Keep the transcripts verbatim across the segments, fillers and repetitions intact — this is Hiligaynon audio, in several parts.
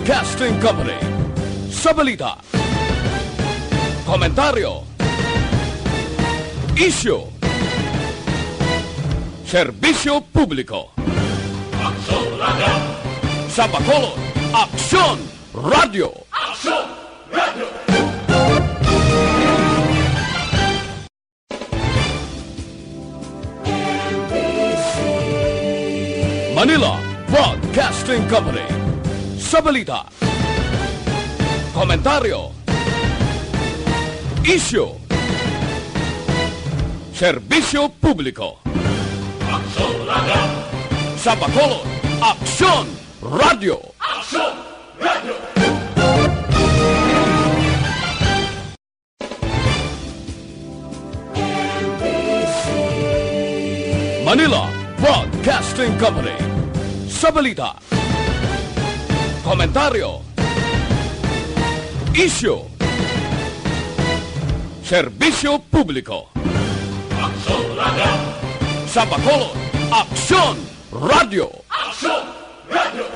Broadcasting Company. Sa balita, komentaryo, isyu, serbisyo publiko. Aksyon Radio. Sa Bacolod, Aksyon Radio. Aksyon Radio. Manila Broadcasting Company. Sa balita, komentaryo, isyu, serbisyo publiko. Aksyon Radio. Sa Bacolod, Aksyon Radio. Aksyon Radio. Manila Broadcasting Company. Sa balita, komentaryo, isyu, serbisyo publiko. Aksyon Radio. Sa Bacolod, Aksyon Radio. Aksyon Radio.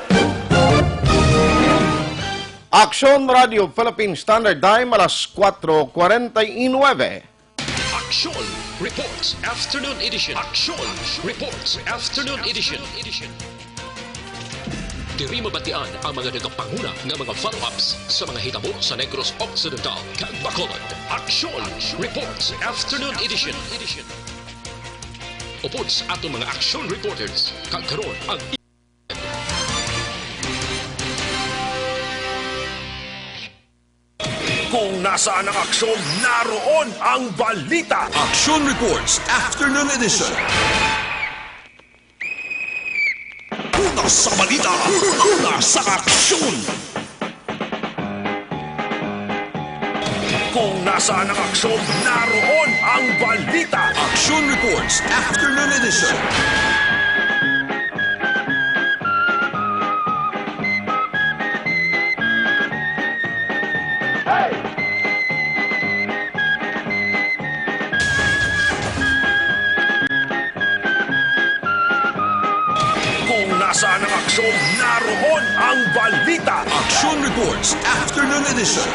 Aksyon Radio Philippine Standard Time, alas kuwatro kwarenta y nuebe. Aksyon Reports Afternoon Edition. Aksyon Reports Afternoon Edition. Diri mabatian ang mga nagapanguna nga mga follow-ups sa mga hitabo sa Negros Occidental kag Bacolod. Aksyon Reports Afternoon Edition. Upod sa aton mga aksyon reporters, kag karon ang Kung nasaan ang aksyon, naroon ang balita. Action Reports Afternoon Edition. Una sa balita, una sa aksyon. Kung nasaan ang aksyon, naroon ang balita. Action Reports Afternoon Edition. Kung nasaan ang aksyon, naroon ang balita. Action Reports Afternoon Edition.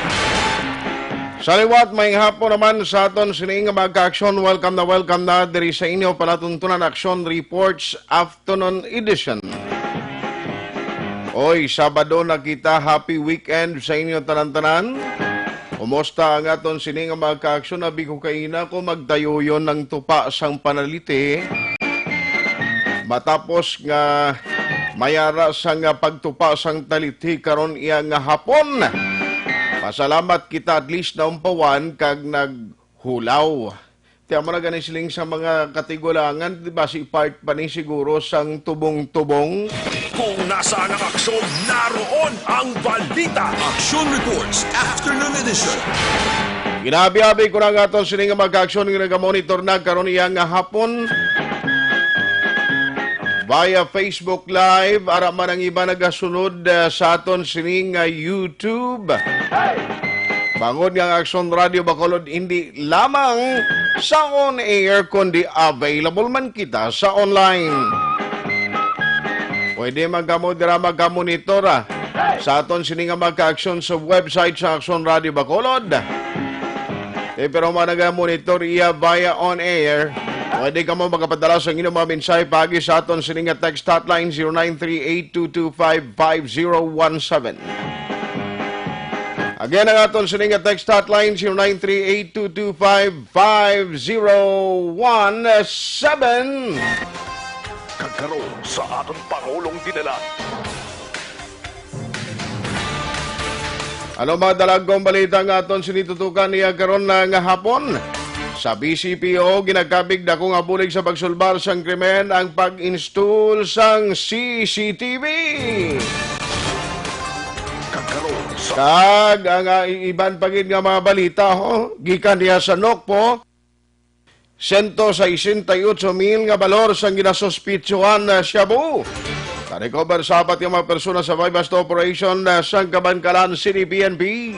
Sa liwat, maayong hapon naman sa aton sining nga mga kaaksyon. Welcome na welcome na diri sa inyo palatuntunan, Action Reports Afternoon Edition. Oy, Sabado na kita. Happy weekend sa inyo tanan-tanan. Kumusta ang aton sini nga mga kaaksyon? Abi ko kaina ko magtayuyon ang tupa sang panaliti. Matapos nga mayara sang pagtupa sang taliti karon iya nga hapon. Pasalamat kita at least naumpawan kag naghulaw. Ti amo na gani siling sa mga katigulangan, di ba, si part pa ni siguro sang tubong-tubong? Kung nasaan ang aksyon, naroon ang balita. Action Reports Afternoon Edition. Ginabi-abi ko na nga aton sini nga mga kaaksyon nga nagamonitor na karon iya nga hapon via Facebook Live. Ara man ang iba nagasunod, ah, sa aton sini nga YouTube. Bangod nga ang Aksyon Radio Bacolod hindi lamang sa on air, kundi available man kita sa online. Pwede man kamo dira magkamonitor, ah, sa aton sini nga mga kaaksyon sa website sa Aksyon Radio Bacolod. Eh, pero man naga-monitor iya via on air, pwede kamo makapadala sa inyong mga mensahe paagi sa aton sini nga text hotline, zero nine three eight two two five five zero one seven. Again, ang aton sini nga text hotline, zero nine three eight two two five five zero one seven. Kag karon sa aton Pangulong Dinalan. Ano mga dalagkong balita nga aton sinitutukan niya karon na nga hapon? Sa B C P O, ginakabig dako nga bulig sa pagsulbar sang krimen ang pag-install sang C C T V. Kag karon sa Kag ang, ah, iban pa gid nga mga balita, ho, gikan niya sa Nokpo, sento sesenta y ocho mil nga balor sang ginasuspitsuhan na shabu. Na-recover sa apat nga mga persona sa buy-bust operation, ah, sang Kabankalan City P N P.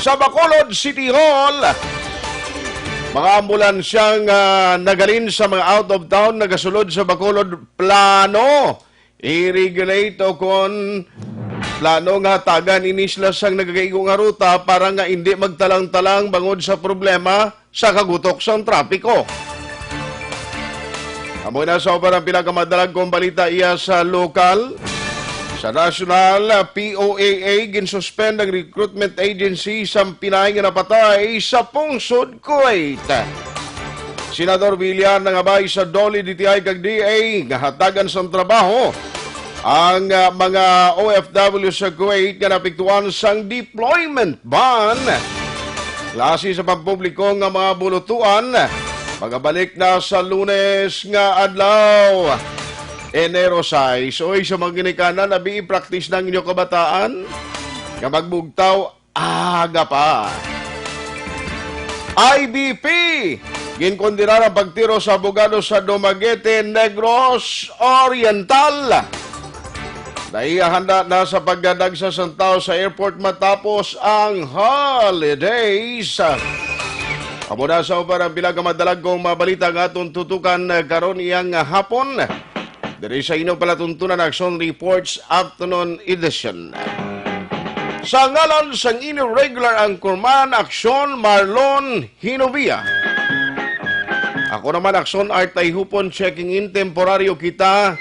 Sa Bacolod City Hall, mga ambulansya nga naghalin sa mga out of town nagasulod sa Bacolod Plano i-regulate o kon plano nga hatagan ini sila sang nagakaigo nga ruta para nga indi magtalang-talang bangod sa problema sa kagutok sang trapiko. Amo na sa uban ang pinakamadalagkong balita iya sa lokal. Sa national, P O A A, ginsuspend ang recruitment agency sang pinaay nga napatay sa pungsod Kuwait. Senador Villar nangabay sa DOLE, D T I kag D A nga hatagan sang trabaho ang, ah, mga O F W sa Kuwait nga naapektuhan sang deployment ban. Klase sa pampubliko nga mga bulutuan magabalik na sa Lunes nga adlaw, Enero sais. Oy, sa mga ginikanan, abi, i-practice na ang inyo kabataan nga magbugtaw aga pa. I B P, ginkondenar ang pagtiro sa abogado sa Dumaguete, Negros Oriental. Nahihanda na sa pagdagsa sang tawo sa airport matapos ang holidays. Amo na sa uban ang pinakamadalagkong mga balita nga aton tutukan, eh, karon iyang hapon. Diri sa inyo palatuntunan, Aksyon Reports Afternoon Edition. Sa ngalan sang inyo regular anchorman, Aksyon Marlon Hinovia. Ako naman, Aksyon Art Tayhupon, checking in, temporaryo kita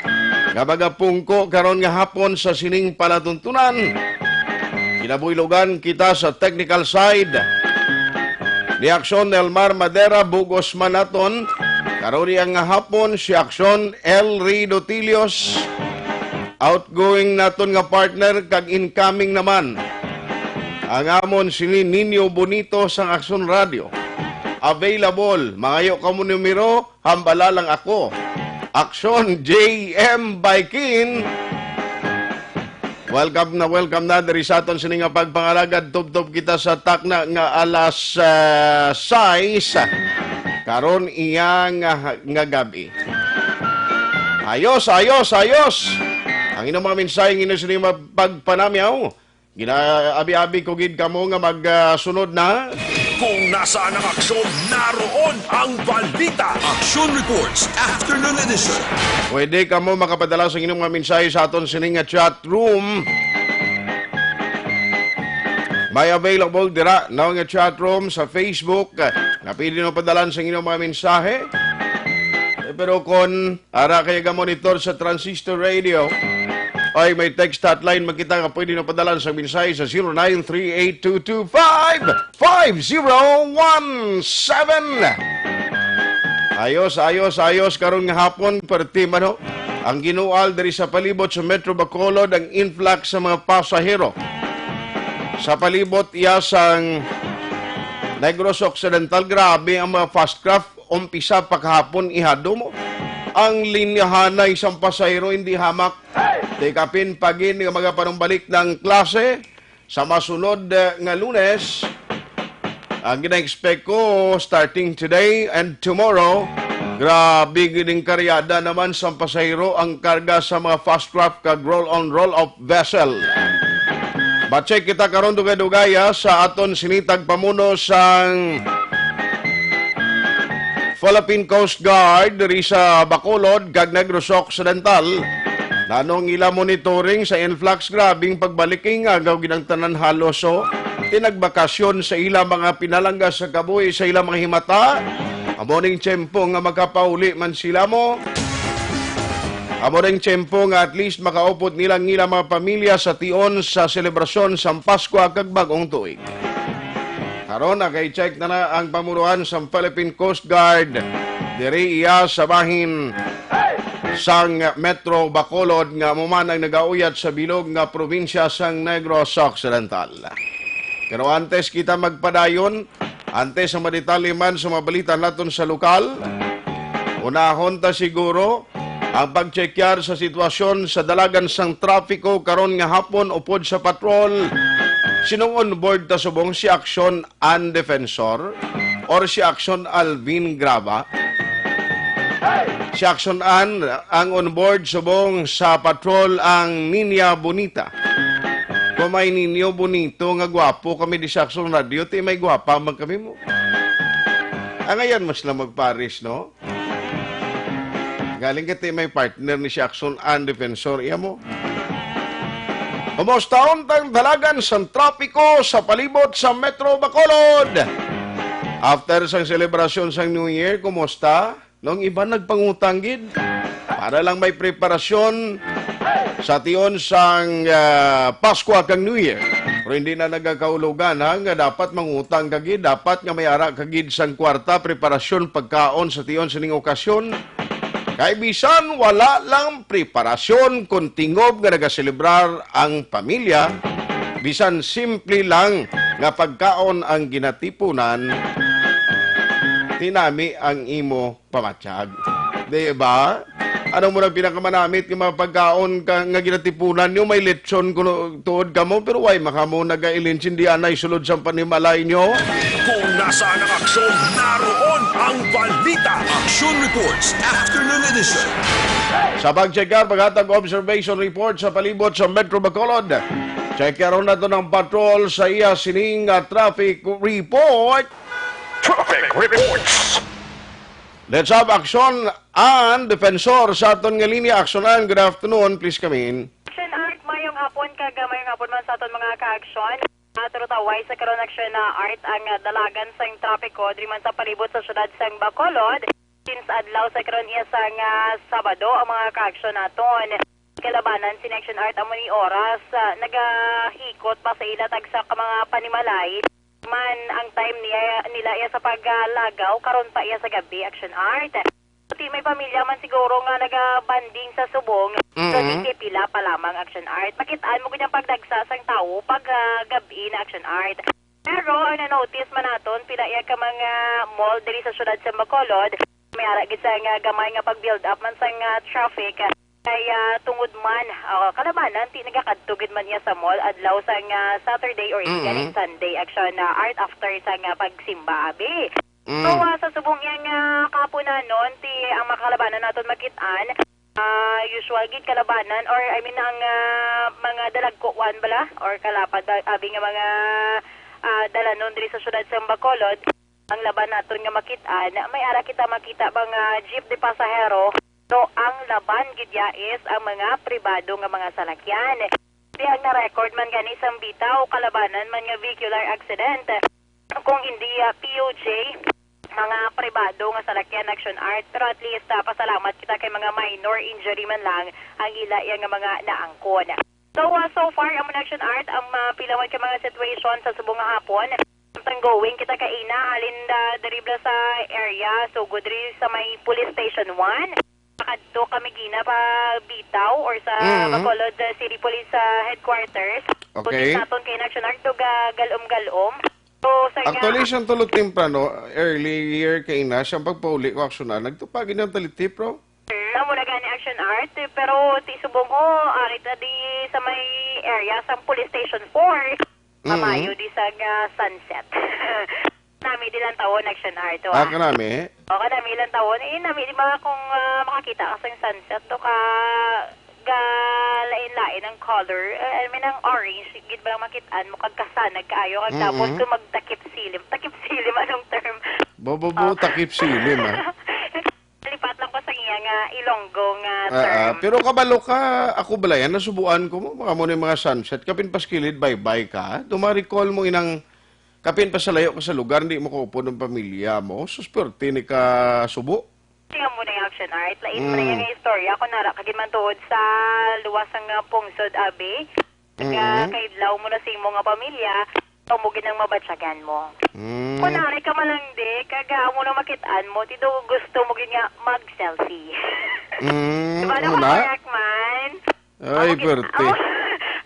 nga magapungko karon nga hapon sa sining palatuntunan. Kinabuylogan kita sa technical side ni Aksyon Elmar Madera, bugos man naton karon niya nga hapon si Aksyon El Rey Dotilios, outgoing naton nga partner, kag incoming naman ang amon sini Nino Bonito sang Aksyon Radio. Available, mangayo kamo numero, hambala lang ako. Aksyon J M Baikin. Welcome na, welcome na diri sa aton sini nga pagpangalagad. Tubtob kita sa takna nga alas, ah, sais karon iya nga, nga gab-i. Ayos, ayos, ayos. Ang inyong mga mensahe nga inyo sini mapagpanamyaw. Ginaabi-abi ko gid kamo nga magsunod na. Kung nasaan ang aksyon, naroon ang balita. Action Reports, Afternoon Edition. Pwede kamo makapadala sa inyong mga mensahe sa aton sining nga chat room. May available dira, no, nga chat room sa Facebook, eh, nga pwede nyo padalan sa inyong mga mensahe. Eh, pero kung ara kaya ga-monitor sa Transistor Radio, ay may text hotline man kita nga pwede nyo padalan sa mensahe sa zero nine three eight two two five five zero one seven. Ayos, ayos, ayos. Karon nga hapon, perti man, ho. Ang ginual diri sa palibot sa Metro Bacolod, ang influx sa mga pasahero. Sa palibot iya sang Negros Occidental, grabe ang mga fast craft. Umpisa pa kahapon ihadom, ang linyahanay sang pasahero hindi hamak. Tikapin pa gid nga magapanumbalik ng klase. Sa masunod, eh, nga Lunes, ang gina-expect ko, starting today and tomorrow, grabe gid ang karyada naman sa pasahero ang karga sa mga fast craft kag roll-on, roll-off vessel. Ba-check kita karon dugay-dugay, ah, sa aton sinitag pamuno sang Philippine Coast Guard diri sa Bacolod kag Negros Occidental. Nanong ila monitoring sa influx, grabing pagbalik kay nga agaw gid ang tanan halos, oh. Tinagbakasyon sa ila mga pinalangga sa kabuhi sa ila mga himata. Amo ning tiyempo nga makapauli man sila mo. Amo ning tiyempo nga at least makaupod nila ang ila mga pamilya sa tion sa selebrasyon sang Paskwa kag Bag-ong Tuig. Karon, naka-check na na ang pamunuan sang Philippine Coast Guard diri iya sa bahin sang Metro Bacolod nga amo man ang nagauyat sa bilog nga probinsya sang Negros Occidental. Pero antes kita magpadayon, antes ang madetalye man sa mga balita naton sa lokal, unahon ta siguro ang pagtsekyar sa sitwasyon sa dalagan sang trapiko karon nga hapon upod sa patrol. Sinong on board ta subong, si Aksyon Ann Defensor or si Aksyon Alvin Graba? Si Aksyon Ann ang on board subong sa patrol ang Niña Bonita. Kung may Niño Bonito nga gwapo kami di sa Aksyon Radio, ti may gwapa man kami mo. Ang ayan mas lang magpares, no? Galing ka ti may partner ni si Aksyon Ann Defensor, iya mo. Kumusta untang dalagan sang trapiko sa palibot sa Metro Bacolod? After sang selebrasyon sang New Year, kumusta? Nung iban nagpangutang gid para lang may preparasyon sa tion sang, ah, Paskwa kag New Year. Pero hindi na nagakaulogan, ha, nga dapat mangutang ka gid, dapat nga may ara ka gid sang kwarta, preparasyon, pagkaon sa tion sining okasyon. Kay bisan wala lang preparasyon, kon tingob nga nagaselebrar ang pamilya, bisan simple lang nga pagkaon ang ginatipunan, tinami ang imo pamatyag. Di ba? Ano mo nang pinakamanamit nga mga pagkaon ka, nga ginatipunan nyo? May lechon kuno tuod kamo, pero way makamo nagailinsindihan na isulod sa panimalay nyo? Kung nasaan ang aksyon, naroon ang balita. Action Reports, Afternoon Edition. Sa pagtsekar, paghatag observation report sa palibot sa Metro Bacolod. Tsekyaron nato ng patrol sa iya sining, ah, traffic report. Traffic reports. Let's have Action Ann, Defensor sa aton nga linya. Action Ann, good afternoon. Please come in. Action Art, mayong hapon kag, ah, mayong hapon man sa aton mga ka-action. Ah, turutaway sa karon, Action, ah, Art, ang, ah, dalagan sang trapiko diri man sa palibot sa siyudad sang Bacolod. Since adlaw sa karon iya sang, ah, Sabado ang mga ka-action naton. Kalabanan sini, Action Art, amo ni oras, ah, nagahikot pa sa ila tagsa ka mga panimalay. Man ang time niya, nila iya sa paglagaw, karon pa iya sa gabi, Action Art. Pati may pamilya man siguro nga nagabanding sa subong, so, mm-mm, di kay pila pa lamang, Action Art. Makit-an mo gid ang pagdagsa sang tawo pag, ah, gab-i na, Action Art. Pero ang na-notice man naton, pila iya ka mga mall diri sa siyudad sa Bacolod, may ara gid sa nga gamay nga pag-build up man sang, ah, traffic. Kay, ah, tungod man, ah, kalabanan, ti nagakadto gid man iya sa mall adlaw sang, ah, Saturday or, mm-hmm, even Sunday, Action, ah, Art, after sang, ah, pagsimba, abi. Mm. So, ah, sa subong iya nga kahaponanon, ti ang mga kalabanan naton makit-an, ah, usual gid kalabanan, or I mean, ang, ah, mga dalagkuan bala, or kalapad ba, abi nga mga, ah, dalanon diri sa siyudad sa Bacolod. Ang laban naton nga makit-an, may ara kita makita ba nga jeep de pasahero, pero ang laban gid ya is ang mga pribado nga mga salakyan. Di ang na-record man gani sang bitaw, kalabanan man nga vehicular accident, kung hindi, ah, P U J, mga pribado nga salakyan, Action Art. Pero at least, ah, pasalamat kita kay mga minor injury man lang ang ila iya nga mga naangkon. So, ah, so far, amo na, Action Art, ang, ah, pila man ka mga situation sa subong nga hapon. Samtang going kita kaina, halin, ah, diri bala sa area, so, go diri sa may Police Station one. Kadto kami gina pa bitaw or sa, mm-hmm, Bacolod, ah, City Police, ah, Headquarters. Okay. Police naton kay Action Art, to ga-, galom-galom. So, sa nga actually, siyang tulo temprano, earlier kaina, siyang pagpauli ko, Action Art, nagtupagin ang taliti, bro. Hmm, amo na gani, Action Art, eh, pero ti subong ko, ari ta di sa may area sang Police Station four. Mm-hmm. Kamayo di sa nga sunset. Nami di lang tawon, Action Art, to, ah, ah. Kanami? O, kanami lang tawon. Eh, nami di ba kung, ah, makakita ka sang sunset, to ka ga lain-lain ang color. Eh, I mean, ang orange, gid ba lang makit-an mo, kag kasanag kaayo, kag tapos, mm-hmm, kung magtakip silim. Takip silim, anong term? Bo, bo, bo, oh, takip silim, ah. Lipat lang ko sa iya nga Ilonggo nga, ah, ah, term. Pero kabalo ka, ako bala yan, nasubuan ko mo, baka mo na yung mga sunset, kapin paskilid, bye-bye ka, dumari call mo inang, kapin pa sa layo ka sa lugar, hindi mo kaupod ang pamilya mo, susperte ni ka subo. Siya mo na yung, Action Art, lain mo na, mm, yung istorya, kung nara ka gid man tuod sa luwas ang, ah, pungsod, abi, nga, mm-hmm, kaidlaw mo na sa imo nga pamilya, amo gid ang mabatyagan mo. Mm. Kunwari ka man lang di, kag amo na makit-an mo, ti do gusto mo gid nga mag-selfie. Mm, diba, ano ka, correct man? Ay, amo gid, perte. Amo,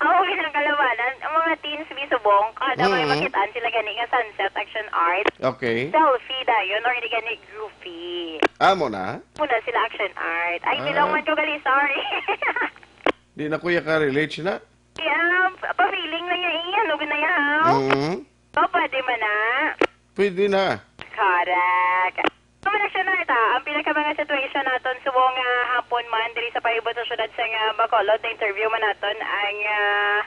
amo gid ang kalabanan. Ang mga teens, mi subong, kada may, mm-hmm, makit-an sila gani nga sunset, Action Art. Okay. Selfie dayon, or di gani goofy. Amo na? Muna sila, Action Art. Ay, ah, bilang man ko gali, sorry. Di na kuya ka relate na? Yeah, pa-feeling na niya, iya, no, na niya, ha? Mm. O, pwede man na. Pwede na. Correct. Amo na, Action Art, ah. Ang pinaka mga situation naton subong nga hapon man diri sa palibot sa siyudad sa nga Bacolod, na-interview man naton ang, ah,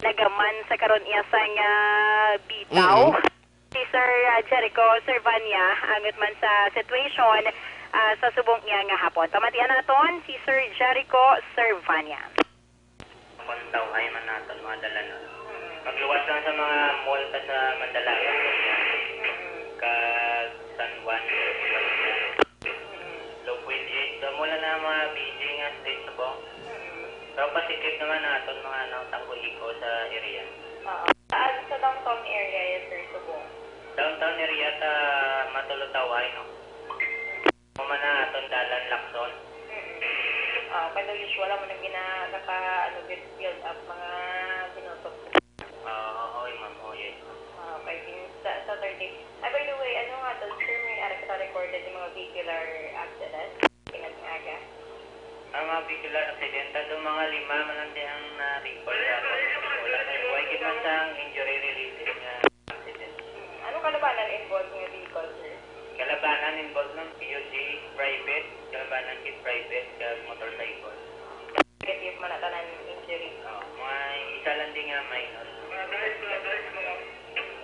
nagaman sa karon iya sa nga bitaw. Mm-mm. Si Sir, ah, Jericho Servania, angot man sa situation, ah, sa subong niya nga hapon. Pamatian naton si Sir Jericho Servania. Kung daw ay man nato. Sa Mandalagan, kag San Juan, Low point eight. Damo lang na mga B G nga street subong. Pero pasikip naman naton mga, ano, tambo iko sa area. Oo. Saan sa downtown area yung street subong? Downtown area sa Matulutaway, no? Human na aton dalan, Lacson. Mm. Ah, kaya usual mo nang gina-, naka, ano, build, build up mga ginutok. Ah, oy, ma'am, oy. Ah, okay, din sa Saturday. Ah, by the way, ano nga to, sir, may ara kita recorded yung mga vehicular accident? Pinag-aga? Ang mga vehicular accident, ato mga lima man lang di ang na-record sa ato. Wala kay, wala gid man sang injury related nga accident. Hmm, anong kalabanan involved nga vehicle, sir? Kalabanan involved ng P U G, private, kalabanan kit private, kag motorcycle. Negative man na tanan injury. Oh, mga isa lang din nga minor.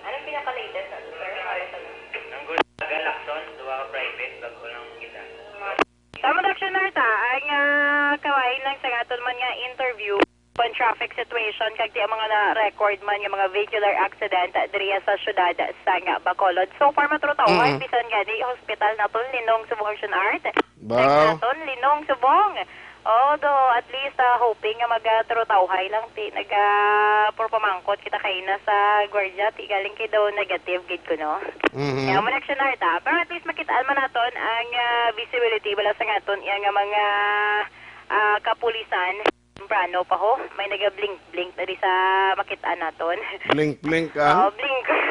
Anong pinaka-latest na to, sir? Para sa Ang Gonzaga, Lacson, duha ka private, bago lang kita. Tama, Action Art, ah. Ang, ah, kawain lang sa aton man nga interview, kon traffic situation, kag ti ang mga na-record man nga mga vehicular accident diri sa siyudad sang Bacolod. So far, matrutaw, Mm. bisan gani, hospital naton, linong subong, Action Art. Check Wow. naton, linong subong. Although, at least, ah, hoping nga mag-, ah, trutawhay lang, ti, nag-, ah, puro pamangkot kita kay na sa gwardiya, ti, galing kay daw negative gid kuno. Mhm. Kaya mo na, Action Art, ah. Pero at least, makitaan man naton ang, ah, visibility, bala sa ngaton, iya nga mga, ah, kapulisan. Temprano pa ho, may naga-blink-blink na di sa makitaan naton. Blink-blink, ah? Oh, blinker.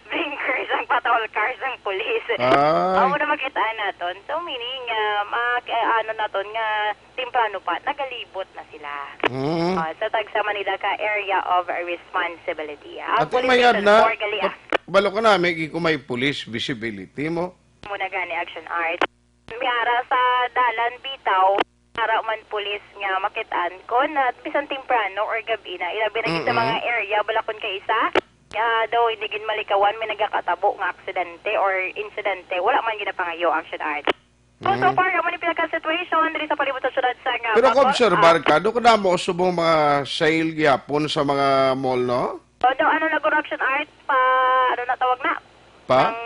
Blinkers ang patrol cars ng pulis. Ay. Amo na makitaan naton. So, meaning, ah, ma-, ah, ano naton nga, temprano pa, nagalibot na sila. Mm. Ah, sa tagsa Manila ka area of responsibility. Ang Ate, police mayad station na, four gali, ah. Balo ka na, may, kung may police visibility mo. Muna gani, Action Art. May ara sa dalan bitaw, ara man pulis nga makitaan kon, ah, bisan temprano or gabi na. Ilabi na gid sa Mm-mm. mga area, bala kon kay isa, ah, daw hindi gid malikawan, may nagakatabo nga aksidente or insidente. Wala man gid napangayo, Action Art. So, so Mm. far, amo ni pinaka situation diri sa palibot sa syudad sa nga Pero Bacolod. Ka-obserbar Ah. ka, do kadamo subong mga sale gyapon sa mga mall, no? Although, ano na, Action Art, pa, ano na tawag na? Pa? Ang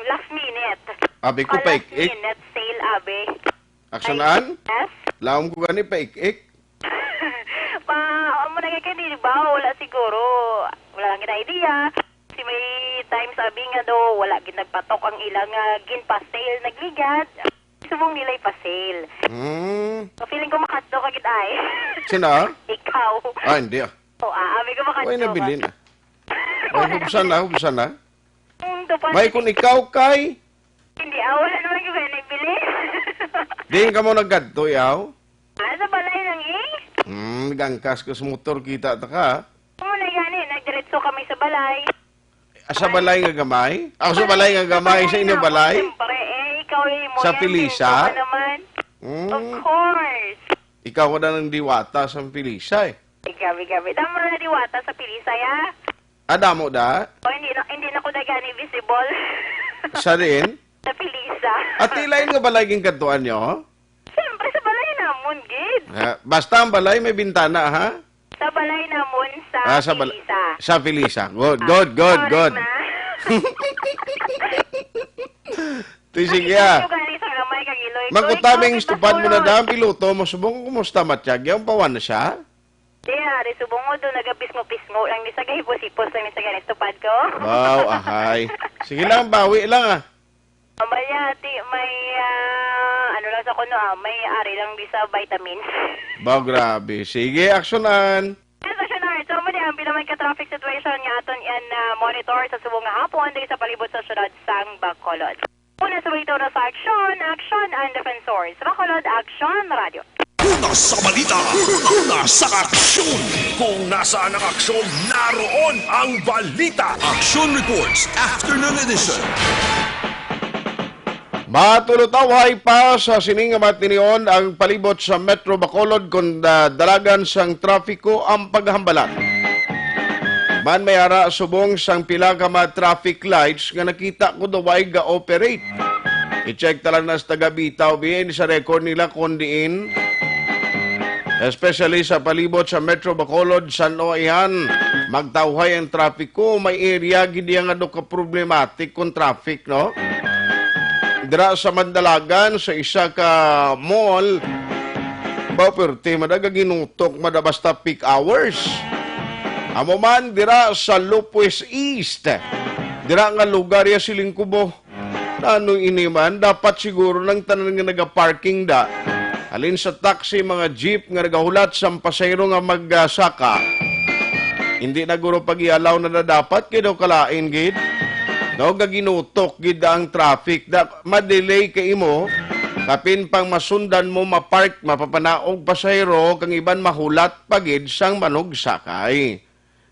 last minute. Abi ko, Pa last paik-ik. minute sale, abi. Action Ay, An? yes. Laom ko gani, paik-ik. Pa, amo na kay, di ba? Wala siguro. Wala lang gid idea. Si may time sabi nga do, wala gid nagpatok ang ilang, ah, ginpa-sale, nagligad. Subong nila'y pa-sale. Hmm. So, feeling ko makadto ka gid ay. Sino? Ikaw. Ah, hindi ah. O, ah, abi ko makadto Way ka. nabilin ah. Ay, hubsan na, hubsan na. Ang tupad May na kung ikaw kay Hindi, ah, wala naman ko kaya nagbili. Diin ka mo nagkadto, yaw? Ah, sa balay lang eh. Hmm, gangkas ko sa motor, kita ta ka. Amo na gani, nagdiretso kami sa balay. Ah, sa balay nga gamay? Ah, sa balay nga gamay, sa inyo balay? Siyempre, eh, ikaw eh, mo Sa yan, Pilisa? ikaw ka naman. Hmm. Of course. Ikaw ka na ng diwata sa Pilisa eh. Ay, grabe, grabe. Damo na diwata sa Pilisa, ya? Ah, damo da? O, hindi na, hindi na ko na gani visible. Sa diin? Sa Pilisa. At ilain nga balay ginkantuan nyo? Siyempre, sa balay namon, gid. Ah, basta ang balay may bintana, ha? Sa balay namon sa Ah, sa bal-, Pilisa. sa Pilisa. Good, Ah, good, good, correct good. na. Ti, sige, Nakita ah. ko gani sa kamay kang Iloy ko. Magkutabing Ikaw, estupad mo na Bacolod. daan, piloto mo. Subong, kumusta, Matyag? Yung pawan na siya? Di, ari, subong mo doon, nagapisngo-pisngo lang ni sa gahipos-hipos lang ni sa ganis tupad ko. Wow, ahay. Sige lang, bawi lang, ah. Mabaya, ti, may, ah, ano lang sa kuno, ah, may ari lang di sa vitamins. Ba, grabe. Sige, aksyonan. Yes, aksyonan. So, muli ang pinaman ka traffic situation nga aton yan, ah, monitor sa subong nga hapon diri sa palibot sa syudad sang Bacolod. Una sa balita na sa aksyon, aksyon ang defensor. Sa Bacolod, Aksyon Radio. Una sa balita, una sa aksyon. Kung nasaan ang aksyon, naroon ang balita. Action Reports, Afternoon Edition. Matulutawhay pa sa sining nga matinion ang palibot sa Metro Bacolod kon, ah, dalagan sang trapiko ang paghambalan. Man may ara subong sang pila ka mga traffic lights nga nakita ko daw ay ga-operate. I-check ta lang na sa taga Bitaw, biin sa record nila kon diin especially sa palibot sa Metro Bacolod, san-o, ayhan, magtawhay ang trapiko. May area gid iya nga daw ka problematic kon traffic, no? Dira sa Mandalagan, sa isa ka mall, ba, perti man, nagaginutok man basta peak hours. Amo man dira sa Lopez East, dira nga lugar ya siling ko, bo. Ano ini man? Dapat siguro nang tanan nga nagaparking da, halin sa taxi, mga jeep nga nagahulat sa pasahero nga magsaka, hindi na guro pag-i-allow na, na dapat kay daw kalain gid. No, gaginutok gid ang traffic. Da, madelay kay imo, kapin pang masundan mo, mapark, mapapanaog pasahero, kang iban mahulat pa gid sang manugsakay.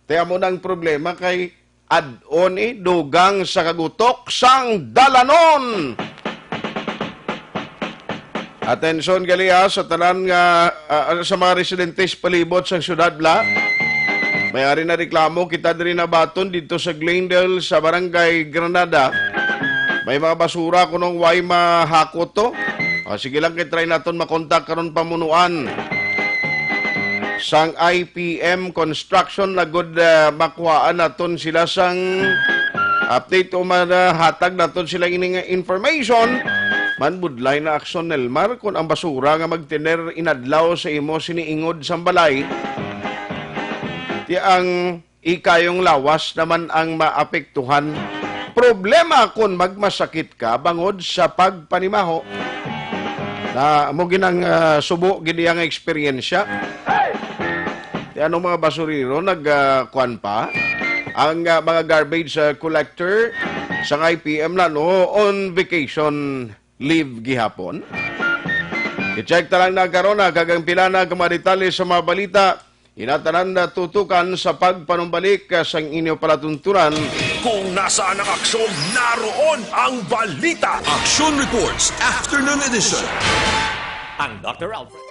Kaya mo na ang problema kay add-on, eh, dugang sa kagutok sang dalanon. Atensyon gali, ha, sa tanan nga, ah, sa mga residentes palibot sang syudad, bla. May ari na reklamo kita diri na baton dito sa Glendale, sa Barangay Granada. May mga basura kunong way mahakot to. O, sige lang, kay try naton makontak karon pamunuan sang I P M Construction na gud, ah, makuhaan naton sila sang update o mahatag naton sila ining information. Manbudlay na aksyon, Nelmar, kung ang basura nga magtiner inadlaw sa imo siniingod sang balay, ti ang ikayong lawas naman ang maapektuhan. Problema kon magmasakit ka bangod sa pagpanimaho. Na mo ginang, ah, subo gid iya nga eksperyensya. Ti anong mga basurero nag, ah, kuwan pa? Ang, ah, mga garbage, ah, collector sa I P M na, no, on vacation leave gihapon. I-check ta lang na karon, ah, kag ang pila na ka mga detalye sa mga balita. Inatanan na tutukan sa pagpanumbalik, ah, sang inyo palatuntunan. Kung nasaan ang aksyon, naroon ang balita. Action Reports, Afternoon Edition. Ang Doctor Alfred.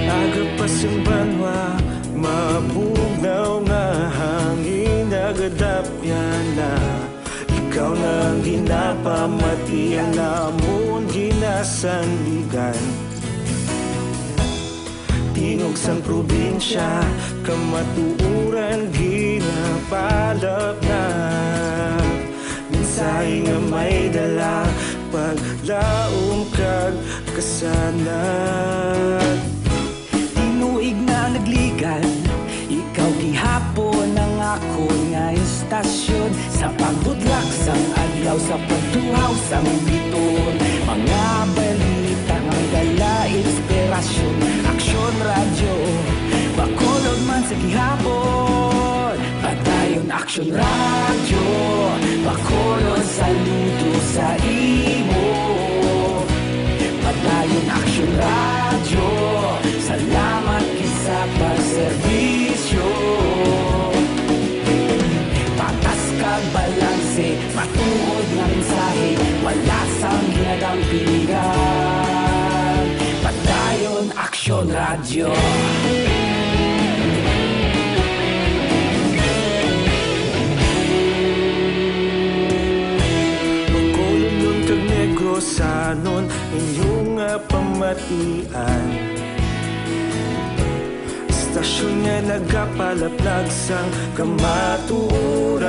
Aga pa sing banwa, mabugnaw nga hangin, nagadapya na. Ikaw na ang ginapamati, ang amon ginasandigan. Tingog sang probinsya, kamatuoran ginapalapnap. Mensahe nga may dala, paglaom kag kasanag. Tinuig na nagligan, ikaw gihapon ang akon nga istasyon. Sa pagbutlak sang adlaw, sa pagtuhaw sang biton, mga balita nga dala inspirasyon. Aksyon Radyo Bacolod man sa gihapon. Padayon Aksyon Radyo Bacolod, saludo sa imo. Radyo. Bacolod kag Negrosanon, inyo nga pamatian. Istasyon nga nagapalaplag sang kamatuoran.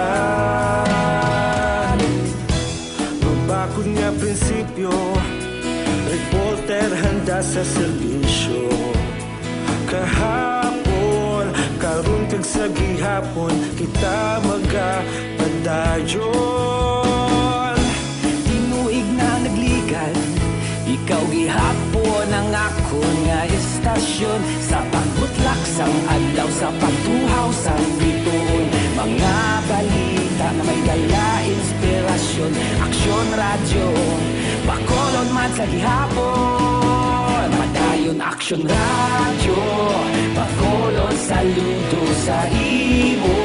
Mabakod nga prinsipyo, reporter handa sa serbisyo. Kahapon, karon kag sa gihapon, kita magapadayon. Tinuig na nagligad, ikaw gihapon ang akon nga istasyon. Sa pagbutlak sang adlaw, sa pagtuhaw sang bituon, mga balita nga may dala inspirasyon. Aksyon Radyo, Bacolod man sa gihapon. Padayon Aksyon Radyo, Bacolod, saludo sa imo.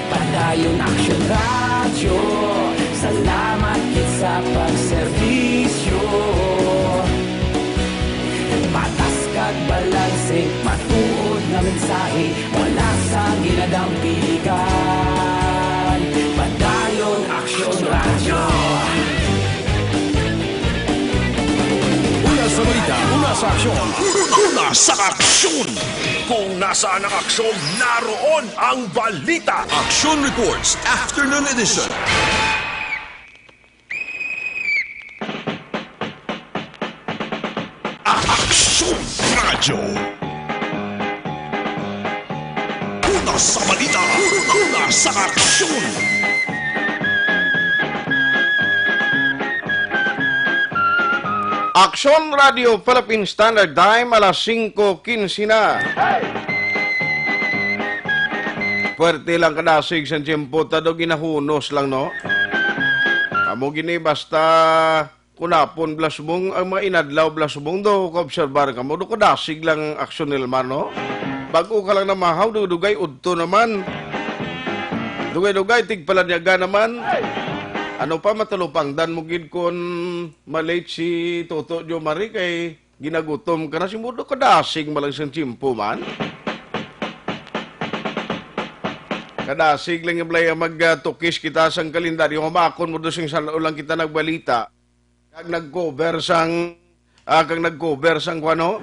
Padayon Aksyon Radyo, salamat gid sa pagserbisyo. Patas kag balanse, matuod nga mensahe, wala sang ginadampigan. Padayon Aksyon Radyo. Una sa balita, una sa aksyon. Una sa aksyon. Kung nasaan ang aksyon, naroon ang balita. Action Reports, Afternoon Edition. Aksyon Radyo. Una sa balita, una sa aksyon. Aksyon Radio Philippine Standard Time, alas singko quince na. Puwerte lang kadasig sang tiyempo, ta daw ginahunos lang, no? Amo gini, basta kunapon blasbong, ang mga inadlaw blasbong, do kaobserbar kamo, do kadasig lang aksyon nila man, no? Bag-o ka lang namahaw, dugay-dugay udto naman. Dugay-dugay tigpalanyaga naman. Ano pa, matalupangdan mo gid kon ma-late si Toto Jomari kay ginagutom ka na, si mudo kadasig man lang sang tiyempo man. Kadasig lang yung balay ang magtukis kita sang kalendaryo, nga maakon mo do sing san-o lang kita nagbalita. Kag nag-cover sang, ah, kag nag-cover sang kuwano?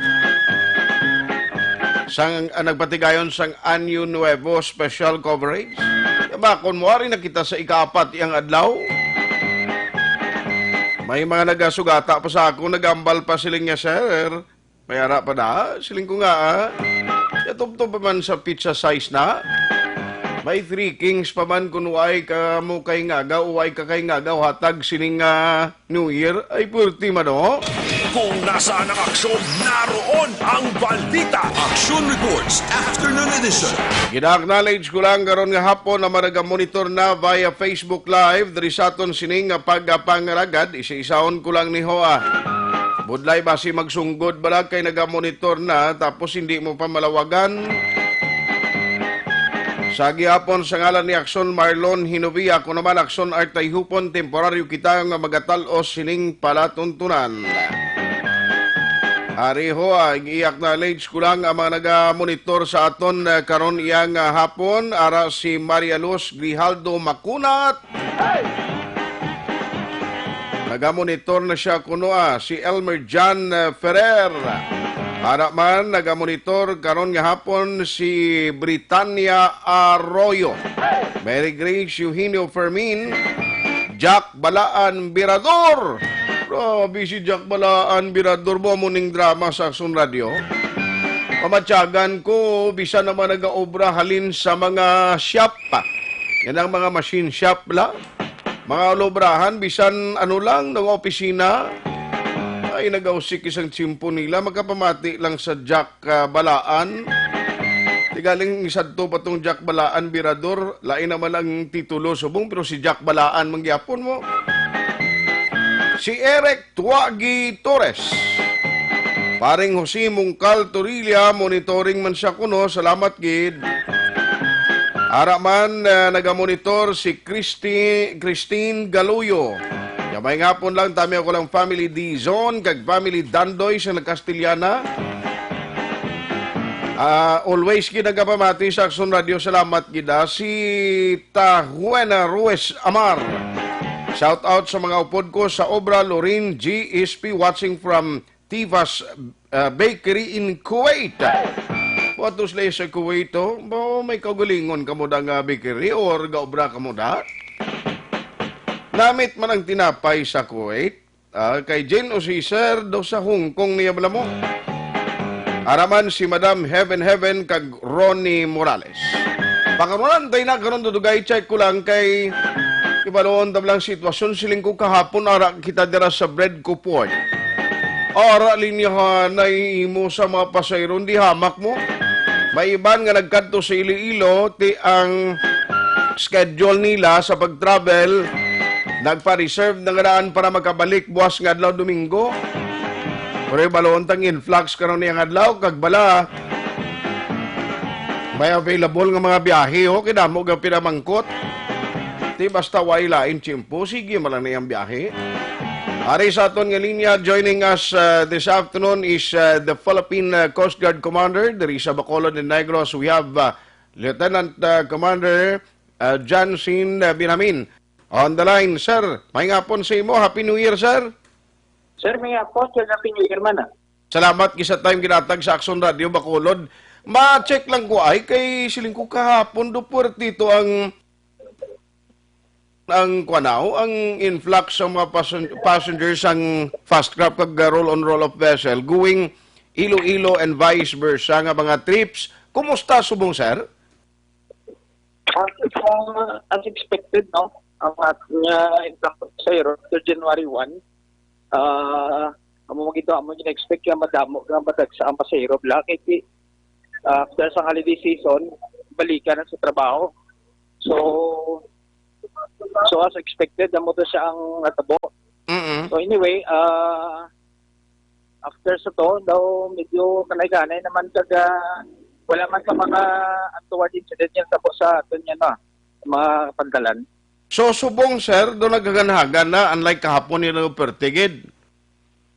Sang, ah, nagpatigayon sang Año Nuevo special coverage. Maakon mo, ari na kita sa ikaapat yang adlaw. May mga nagasugata pa sa akon, nagambal pa sila nga, "Sir, may ara pa na?" Siling ko nga, ah, "Yatubtob pa man sa pizza size na. May three kings pa man kung way ka mo kay ngagaw, way ka kay ngagaw, hatag sining, ah, New Year." Ay, purti man, oh. Kung nasaan ang aksyon, naroon ang balita. Action Reports, Afternoon Edition. Gina-acknowledge ko lang karon nga hapon na maraga-monitor na via Facebook Live diri sa aton sining nga pagpangalagad. Isa-isaon ko lang ni Hoa. Budlay basi magsunggod bala kay naga-monitor na tapos hindi mo pa malawagan. Sa gihapon, sa ngalan ni Aksyon Marlon Hinovia, ako naman, Aksyon Art Tayhupon, temporaryo kita nga magatal-os sining palatuntunan. Ari ho, ah, i-acknowledge ko lang ang mga naga-monitor sa aton, ah, karon iyang, ah, hapon. Ara si Maria Luz Grijaldo Makunat. Nagamonitor na siya kuno, ah, si Elmer John, eh, Ferrer. Ara man, nagamonitor karon nga hapon si Britannia Arroyo, Mary Grace Eugenio Fermin, Jack Balaan Birador. Grabe si Jack Balaan Birador, mo amo ning drama sa Aksyon Radio. Pamatyagan ko, bisan naman nagaobra halin sa mga shop, yan ang mga machine shop la. Mga olobrahan, bisan ano lang, nga opisina, ay nagausik isang tsimpo nila, makapamati lang sa Jack, ah, Balaan. Tigaling isadto pa tong Jack Balaan, Birador, lain naman ang titulo subong, pero si Jack Balaan man gyapon mo. Si Eric Tuagi Torres. Paring Jose Mungkal Torilla, monitoring man siya kuno. Salamat gid. Ara man, eh, nagamonitor si Christi-, Christine Galuyo. Kamay nga hapon lang, tami ako lang family Dizon, kag family Dandoy sa Nagkastiliana. Ah, always gid nagapamati sa Aksyon Radio. Salamat gid, ah. Si Tahuena Ruiz Amar. Shout out sa mga upod ko sa obra, Lorin G S P, watching from Tivas, ah, Bakery in Kuwait. Watos lay sa Kuwait, oh. Ba, may kaugalingon kamo da nga bakery or gaobra kamo da? Namit man ang tinapay sa Kuwait. Ah, kay Jane o si Sir, do sa Hong Kong niya bala mo. Araman si Madam Heaven Heaven kag Ronnie Morales. Pakarunan tayo na karon, dudugay, check ko lang kay ibalon ta lang sitwasyon. Siling ko kahapon, ara kita dira sa bread ko point. Ara, linyahan na imo sa mga pasahero, hindi hamak mo. May iban nga nagkadto sa Iloilo, ti ang schedule nila sa pag-travel, nagpa-reserve na nga daan para makabalik buwas nga adlaw, Domingo. Pero balon tang influx karon niyang adlaw, kag bala, may available nga mga biyahe, oh, kay damo nga pinamangkot. Di basta way lain tiyempo, sige man lang na iyang biyahe. Ari sa aton nga linya, joining us, uh, this afternoon is, uh, the Philippine, uh, Coast Guard Commander diri sa Bacolod and Negros. We have, uh, Lieutenant, uh, Commander, uh, Jansin, uh, Binamin on the line. Sir, may ngapon sa imo. Happy New Year, sir. Sir, may ngapon, sir. Happy New Year man, ah. Salamat gid sa time ginatag sa Aksyon Radio Bacolod. Ma-check lang ko ay kay siling ko kahapon do puwerte to ang, ang kuan, aw, ang influx sa mga passen-, passengers sang fast craft kag, uh, roll-on roll-off vessel going Iloilo and vice versa nga mga trips. Kumusta subong, sir? As, uh, as expected, no? Ang at-, nga influx sa Europe to January one, ah, amo mo gito, amo gina-expect nga madamo, nga madagsa ang pasahero, bala kay ti-, after sa holiday season, balikan na sa trabaho. So, so as expected, amo to siya ang natabo. Mm-mm. So anyway, ah, after sa to, daw medyo kanay-kanay naman kag, ah, wala man sa mga untoward incident nga natabo sa aton nga, no, mga pantalan. So, subong, sir, do nagaganhagan na, unlike kahapon, yun ang pertigid?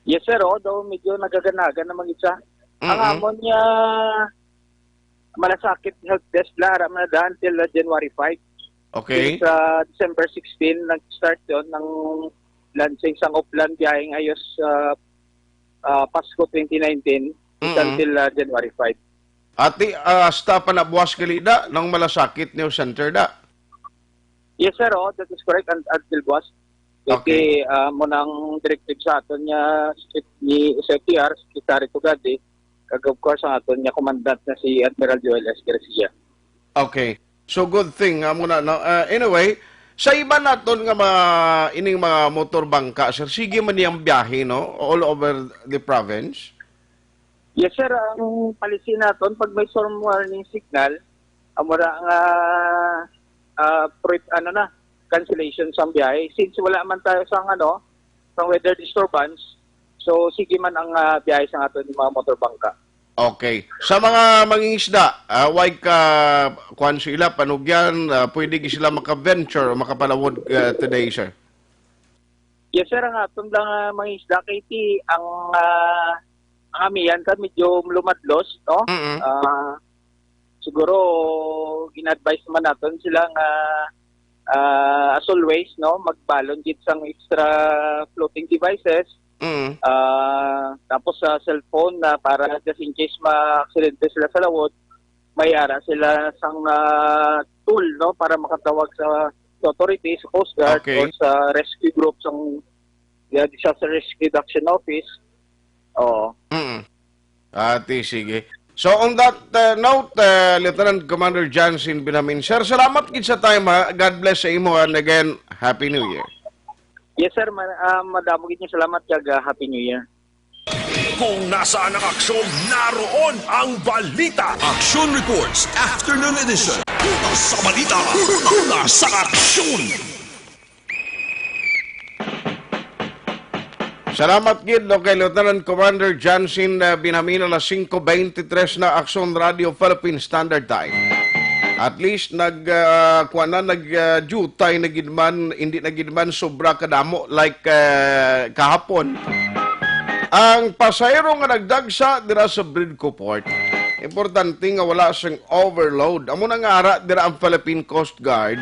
Yes, sir, oh, daw medyo nagaganhagan naman gid siya. Ang Mm-mm. amon nga malasakit help desk, bala, ara man na daan till, uh, January five. Okay. Since, uh, December sixteen, nag-start yon ang launching sang Oplan Biyaheng Ayos, uh, uh, Pasko twenty nineteen, Mm-mm. until, uh, January five. Ati, ah, hasta pa na buwas gali da, nang malasakit niyo center da? Yes, sir. Oh, that is correct. And until buwas. Okay. Kasi, ah, mo nang directive sa aton nga ni S F T R, Secretary Tugadi, kag of course, ang aton nga commandant na si Admiral Joel S. Garcia. Okay. So, good thing, amo na, no? Ah, anyway, sa iba naton nga mga, ining mga motor bangka, sir, sige man niyang biyahe, no? All over the province? Yes, sir. Ang policy naton, pag may storm warning signal, amo ra nga, ah, pre-, ano na, cancellation sang biyahe. Since wala man tayo sang, ano, sang weather disturbance, so sige man ang, ah, biyahe sa aton mga motor bangka. Okay. Sa mga mangingisda, ah, way ka, kuwan sila, panugyan, ah, pwede gi sila maka-venture o makapalawod, ah, today, sir? Yes, sir. Ang aton lang, ah, mangingisda, kay ti, ang, ah, ang amihan ka medyo lumadlos, no? Mm-mm. Ah, siguro, gina-advise man naton sila nga, ah, as always, no, magbalon gid sang extra floating devices. Mm. Ah, tapos sa cellphone na para just in case ma-aksidente sila sa lawod, may ara sila sang, ah, tool, no, para makatawag sa, sa authorities, sa Coast Guard, Okay. or sa rescue group sang, yeah, Disaster Risk Reduction Office. Oo. Mm. Ati, sige. So, on that, uh, note, uh, Lieutenant Commander Jansen Binamin, sir, salamat gid sa time, ha. God bless sa imo, and again, Happy New Year. Yes, sir. Ma-, ah, madamo gid nga salamat kag, ah, Happy New Year. Kung nasaan ang aksyon, naroon ang balita. Action Reports, Afternoon Edition. Una sa balita, una sa aksyon. Salamat gid, no, kay Lieutenant Commander Jansen, uh, Binamin. Alas singko beintitres na, Aksyon Radio Philippine Standard Time. At least nag, ah, kuwan na, nag, ah, jutay na gid man, hindi na gid man sobra kadamo like, ah, kahapon. Ang pasahero nga nagdagsa dira sa Bridco Port, importante nga wala sang overload. Amo na nga ara dira ang Philippine Coast Guard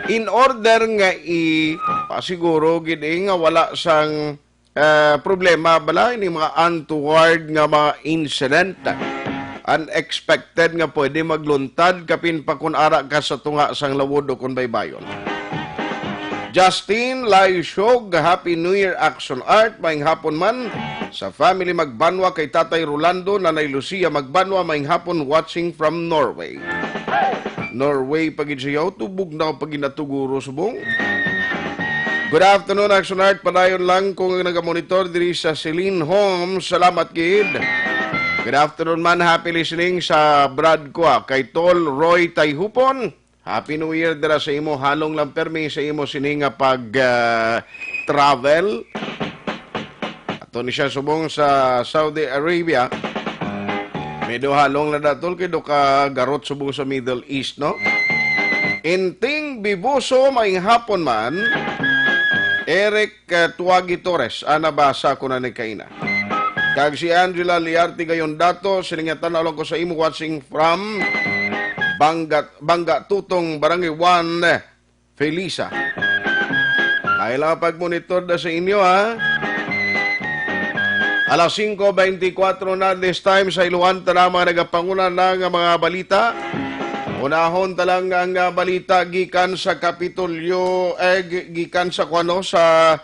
in order nga ipasiguro gid, eh, nga wala sang ah, problema bala ini mga untoward nga mga incident, unexpected nga pwede magluntad, kapin pa kun ara ka sa tunga sang lawod o kun baybayon. Justin Laisog, Happy New Year, Action Art. Maayong hapon man sa family Magbanwa, kay Tatay Rolando, Nanay Lucia Magbanwa. Maayong hapon, watching from Norway. Norway pa gid siya, tubog na pa gid natuguro subong. Good afternoon, Action Art. Padayon lang kung nagamonitor diri sa Celine Home. Salamat gid. Good afternoon man. Happy listening sa Brad ko, ah, kay Tol Roy Tayhupon. Happy New Year dira sa imo. Halong lang permi sa imo sini nga pag, ah, travel. Ato ni siya subong sa Saudi Arabia. Medyo halong na datol kay do ka garot subong sa Middle East, no? Inting Bibuso, maayong hapon man. Eric, eh, Tuagi Torres, ana, basa ko na ni kaina. Kag si Angela Liarte Gayon Dato, siningatan na lang ko sa imo, watching from Bangga, Bangga Tutong, Barangay one, Felisa. Ay lang pagmonitor na sa inyo, ha? Alas singko beintikwatro na this time sa Iloan, tana mga nagapanguna na nga mga balita. Unahon ta lang ang, ah, balita gikan sa Kapitolyo, eh, gi-, gikan sa kuano, sa,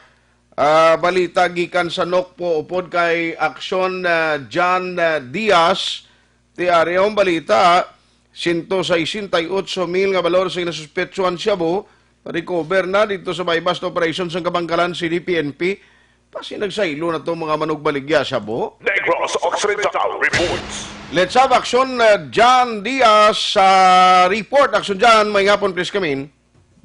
ah, balita gikan sa Nokpo upod kay Aksyon, ah, John, ah, Diaz. Ti ari ang balita, sento sesenta y ocho mil nga balor sa ginasuspetsuhan shabu, recover na dito sa buy-bust operation sang Kabangkalan City P N P. Basi nagsaylo na tong mga manugbaligya shabu. Negros Occidental reports. Let's have Action, uh, John Diaz sa report. Action, John, maayong hapon, please come in.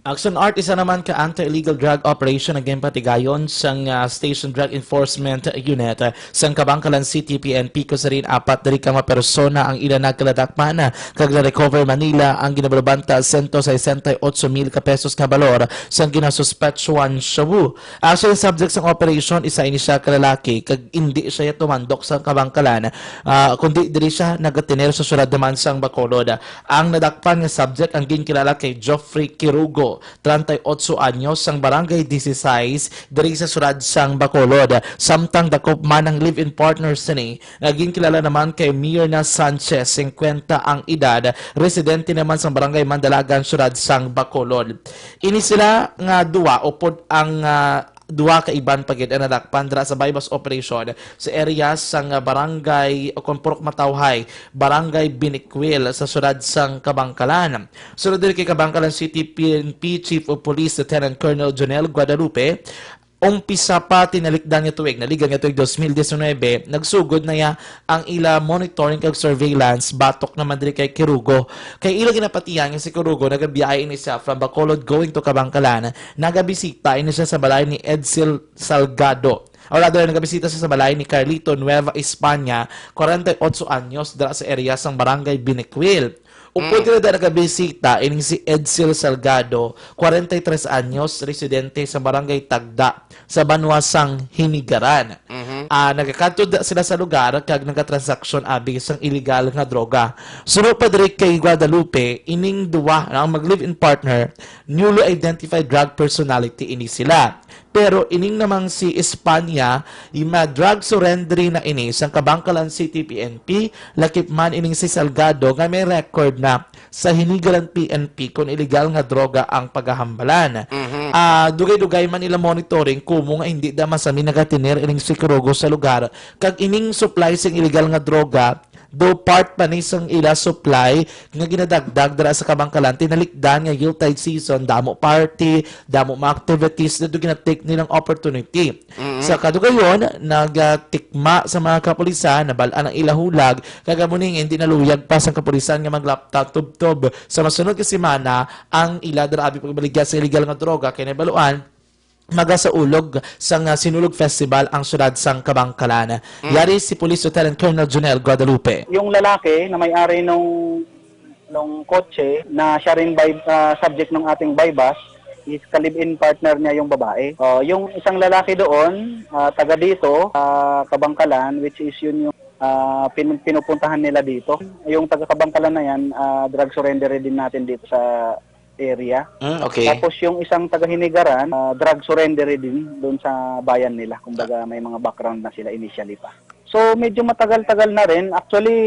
Action Art, isa naman ka anti-illegal drug operation ang ginpatigayon sang, ah, Station Drug Enforcement Unit sang Kabangkalan City P N P, kung sa diin apat diri ka mga persona ang ila nagkaladakpan, kag na-recover man nila ang ginabalubanta sento sesenta y ocho mil ka pesos nga balor sang ginasuspetsuhan shabu. Actually, subject sang operation, isa ini siya ka lalaki, kag indi siya tumandok sa Kabangkalan, ah, kundi diri siya nagatener sa syudad naman sang Bacolod. Ang nadakpan nga subject ang ginkilala kay Geoffrey Kirugo, treinta y ocho anyos, sang Barangay Dieciséis, diri sa syudad sang Bacolod. Samtang dakop man ang live-in partner sini, nga ginkilala naman kay Mirna Sanchez, singkwenta ang edad, residente naman sang Barangay Mandalagan, syudad sang Bacolod. Ini sila nga duwa upod ang, ah, duha ka iban pa gid ang nadakpan dira sa buy-bust operation sa area sang Barangay o kon Purok Matawhay, Barangay Binikwil sa siyudad sang Kabangkalan. Sunod diri kay Kabangkalan City P N P Chief of Police Lieutenant Colonel Jonel Guadalupe, umpisa pa tinalikdan nga tuig, naligan nga tuig dos mil diecinuebe, nagsugod na ya ang ila monitoring kag surveillance batok naman diri kay Kirugo. Kay ila ginapatihan nga si Kirugo nagabiyahe ini siya from Bacolod going to Kabangkalan, nagabisita ini siya sa balay ni Edsel Salgado. Or rather, nagabisita siya sa balay ni Carlito Nueva España, kwarenta y ocho anyos, dira sa area sang Barangay Binikwil. Upod Mm. nila da nagabisita ining si Edsel Salgado, kwarenta y tres anyos, residente sa Barangay Tagda, sa banwa sang Hinigaran. Mhm. Ah, nagakadto da sila sa lugar kag nagatransaksyon abi sang iligal nga droga. Suno pa diri kay Guadalupe, ining duwa nga mag-live-in partner, newly identified drug personality ini sila. Pero ining namang si Espanya, ima drug surrendering na ini sang Kabangkalan City P N P, lakip man ining si Salgado nga may record na sa Hinigaran P N P kon iligal nga droga ang pagahambalan. Mhm. Ah, dugay-dugay man ila monitoring kumo nga hindi da masami nagatener ining si Kirugo sa lugar, kag ining supply sing iligal nga droga, do part pa ni sang ila supply nga ginadagdag dira sa Kabangkalan, tinalikdan nga Yuletide season, damo party, damo mga activities, na do ginatake nilang opportunity. Mm-mm. Sa kadugayon, nagatikma sa mga kapulisan, nabal-an ang ila hulag, kag amo ni nga hindi naluyag pa sang kapulisan nga maglapta tubtob sa masunod nga semana ang ila dira abi pagbaligya sa iligal nga droga, kay nabaluan magasaulog sang, ah, Sinulog Festival ang siyudad sang Kabangkalan. Mm. Yari si Police Lieutenant Colonel Jonel Guadalupe. Yung lalaki na may-ari nung Yung kotse na siya rin by, ah, subject ng ating buy-bust is ka-live-in partner niya yung babae. Oh, yung isang lalaki doon, ah, taga dito, ah, Kabangkalan, which is yun yung, ah, pin-, pinupuntahan nila dito. Yung taga Kabangkalan na yan, ah, drug surrender din natin dito sa area. Mm, okay. Tapos yung isang taga Hinigaran, ah, drug surrender din doon sa bayan nila. Kumbaga may mga background na sila initially pa. So medyo matagal-tagal na rin. Actually,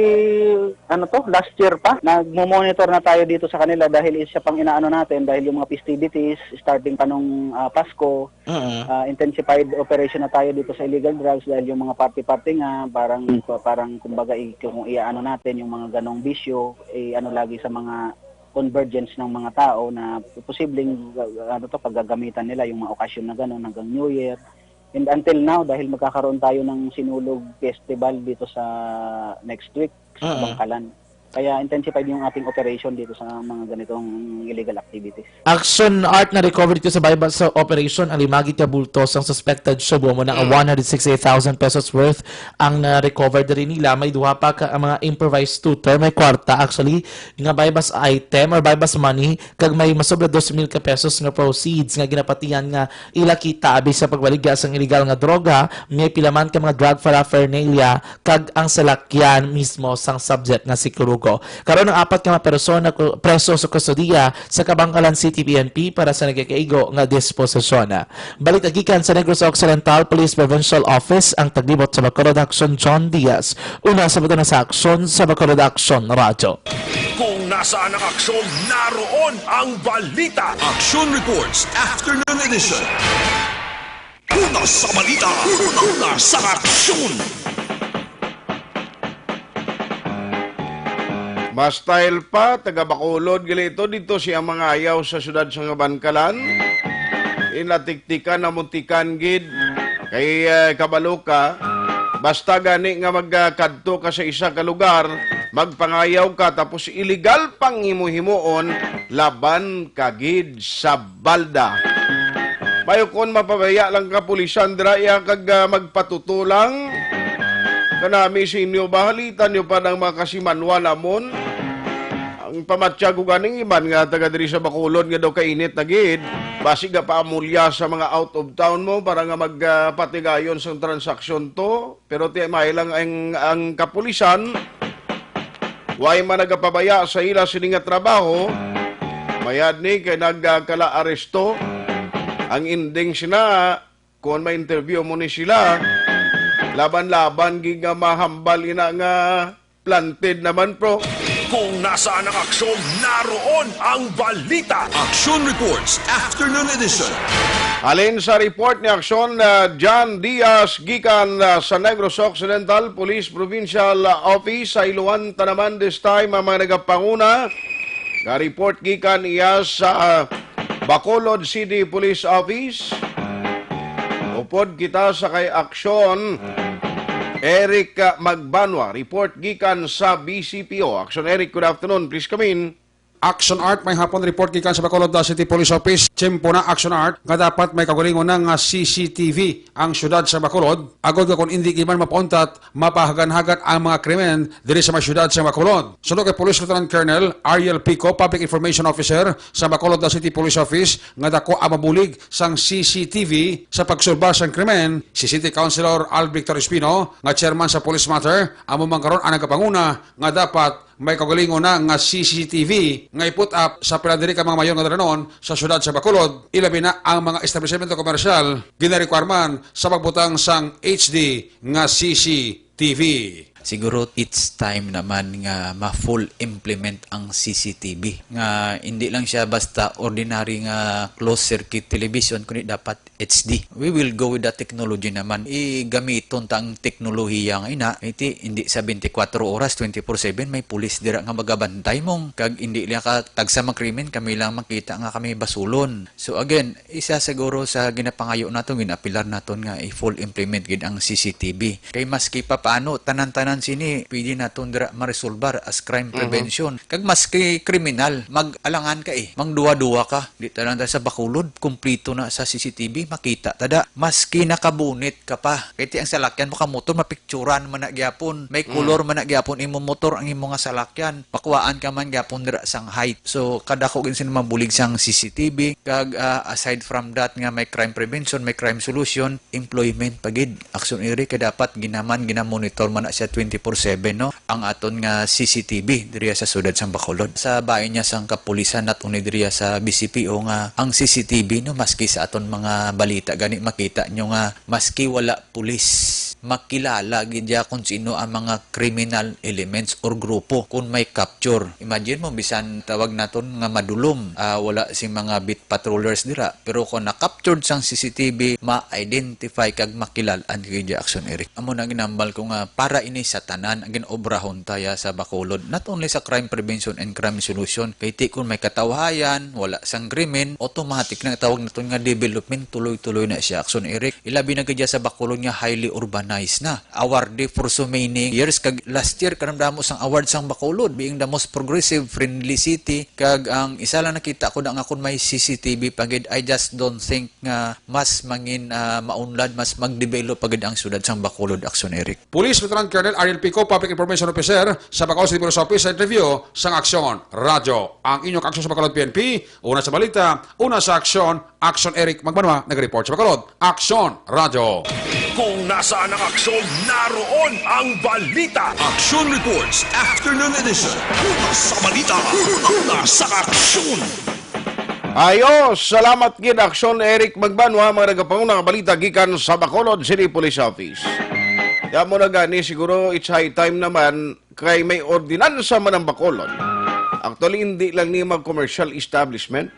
ano to, last year pa, nagmo-monitor na tayo dito sa kanila dahil isa pang inaano natin dahil yung mga festivities starting pa nung ah, Pasko, Mm. ah, intensified operation na tayo dito sa illegal drugs dahil yung mga party-party nga parang parang kumbaga i- kung iaano natin yung mga ganong bisyo, eh, ano lagi sa mga convergence ng mga tao na posibleng ah, ano to paggagamitan nila yung mga okasyon na ganon hanggang New Year. And until now, dahil magkakaroon tayo ng Sinulog Festival dito sa next week sa Mm. Bangkalan. Kaya intensified yung ating operation dito sa mga ganitong illegal activities. Action Art, na-recover dito sa buy-bust operation ang limagit ka bulto sang suspected shabu, amo na ang one hundred sixty-eight thousand pesos worth ang na-recover diri nila. May duha pa ka ang mga improvised tutor, may kwarta actually nga buy-bust item or buy-bust money, kag may masobra dos mil ka pesos nga proceeds nga ginapatihan nga ila kita abi sa pagbaligya sang illegal nga droga, may pila man ka mga drug paraphernalia, kag ang salakyan mismo sang subject nga si Kurugo. Karon ang apat ka mga persona ku- preso sa kustodiya sa Kabangkalan City P N P para sa nagakaigo nga disposisyon. Balita gikan sa Negros Occidental Police Provincial Office, ang taglibot sa Bacolod Action, John Diaz. Una sa mga sa aksyon sa Bacolod Action Radyo. Kung nasaan ang aksyon, naroon ang balita. Action Reports Afternoon Edition. Una sa balita, una sa aksyon. Mastyle pa, taga Bacolod gali ito, dito siya mangayaw sa siyudad sa Kabankalan. Inatiktikan na muntikan gid. Kay eh, kabalo ka, basta gani nga magkadto ka sa isa ka lugar, magpangayaw ka tapos illegal pang himo-himoon, laban ka gid sa balda. Mayo kon mapabaya lang kapulisan dira iya kag ah, magpatuto lang. Kanami sa inyo, bahalitan nyo pa ng mga kasimanwa namon. Ang pamatyag ko ganing iban nga taga diri sa Bacolod nga daw kainit na gid, basig ga paamulya sa mga out of town mo para nga magpatigayon sang transaksyon to. Pero ti may lang ang, ang kapulisan, way man nagapabaya sa ila sini nga trabaho. Mayad ni kay nagkala-aresto. Ang ending sina, kung ma-interview mo ni sila, laban-laban gid nga mahambal ina nga planted naman, pro. Kung nasaan ang aksyon, naroon ang balita. Action Reports Afternoon Edition. Halin sa report ni Aksyon uh, John Diaz gikan uh, sa Negros Occidental Police Provincial uh, Office sa Iloan ta naman this time ang mga nagapanguna nga report gikan iya sa uh, Bacolod City Police Office. Upod kita sa kay Aksyon Eric uh, Magbanwa. Report gikan sa B C P O. Aksyon Eric, good afternoon. Please come in. Action Art, may hapon report gikan sa Bacolod City Police Office. Tiyempo na, Action Art, nga dapat may kaugalingon na nga C C T V ang siyudad sa Bacolod. Agod nga kung indi giman mapauntat, mapahaganhagan ang mga krimen diri sa mga siyudad sa Bacolod. Suno kay Police Lieutenant Colonel Ariel Pico, Public Information Officer sa Bacolod City Police Office, nga dako ang mabulig sang C C T V sa pagsulba sang krimen, si City Councilor Al Victor Espino, nga chairman sa Police Matter, amo man karon ang nagapanguna nga dapat may kaugalingon na nga C C T V nga i-put up sa pila diri ka mga mayor nga dalanon sa siyudad sa Bacolod, ilabi na ang mga establishmento komersyal, ginarequire man sa pagbutang sang H D nga C C T V. Siguro it's time naman nga ma-full implement ang C C T V, nga hindi lang siya basta ordinary nga closed circuit television, kundi dapat H D. We will go with the technology naman. Igamiton ta ang teknolohiya nga ina. Iti, hindi sa twenty-four oras, twenty-four seven, may pulis dira nga magabantay mong. Kag hindi lang ka tagsa magkrimen, kami lang makita nga kami basulon. So again, isa siguro sa ginapangayo naton, ginapilar naton nga i-full implement gid ang C C T V. Kay maski pa paano, tanan-tanan Ang sini, pwede naton dira maresolbar as crime Mhm. prevention. Kag maski kriminal, mag-alangan ka eh. Mangduwa-duwa ka. Di ta lang sa Bacolod, kumplito na sa C C T V, makita ta da. Maski nakabunit ka pa. Kay ti ang salakyan mo ka motor, mapikturan man na gyapon. May Mm. kolor man na gyapon imo motor, ang imo nga salakyan. Makuhaan ka man gyapon dira sang height. So, kadako gid sila mabulig sang C C T V. Kag, ah, aside from that nga may crime prevention, may crime solution, employment pa gid. Action area kay dapat ginaman, ginamonitor man na siya twenty-four seven, no? Ang aton nga C C T V diriya sa siyudad sang Bacolod. Sa bahin niya sang kapulisan, not only diriya sa B C P O nga ang C C T V, no, maski sa aton mga balita gani makita nyo nga maski wala pulis, makilala gid ya kung sino ang mga criminal elements or grupo kung may capture. Imagine mo, bisan tawag naton nga madulom, ah, wala sing mga beat patrollers dira, pero kung na-captured sang C C T V, ma-identify kag makilalaan kay Action Eric. Amo na ginambal ko nga para ini sa tanan ang ginobrahon taya sa Bacolod, not only sa crime prevention and crime solution, kay ti kun may katawhayan, wala sang krimen, automatic na tawag naton nga development, tuloy-tuloy na siya, Action Eric. Ilabi na gid sa Bacolod nga highly urbanized na. Award for so many years, kag last year kanang damo sang award sang Bacolod being the most progressive, friendly city, kag ang isa lang nakita ko na nga kung may C C T V pa gid, I just don't think nga mas mangin, ah, maunlad, mas mag-develop pa gid ang siyudad sang Bacolod, Action Eric. Police Lieutenant Colonel Ariel Pico, Public Information Officer sa Bacolod City Police Office, sa interview sang Aksyon Radyo. Ang inyong Aksyon sa Bacolod P N P, una sa balita, una sa aksyon, Action Eric Magbanwa, nag-report sa Bacolod. Aksyon Radyo. Kung nasaan ang aksyon, naroon ang balita. Action Reports, Afternoon Edition. Una sa balita, una sa aksyon. Ayo, salamat gid, Aksyon Eric Magbanwa, mga nagapanguna nga balita gikan sa Bacolod City Police Office. Kaya mo na gani, siguro it's high time naman kay may ordinansa man ang Bacolod. Actually, hindi lang ni mga commercial establishment.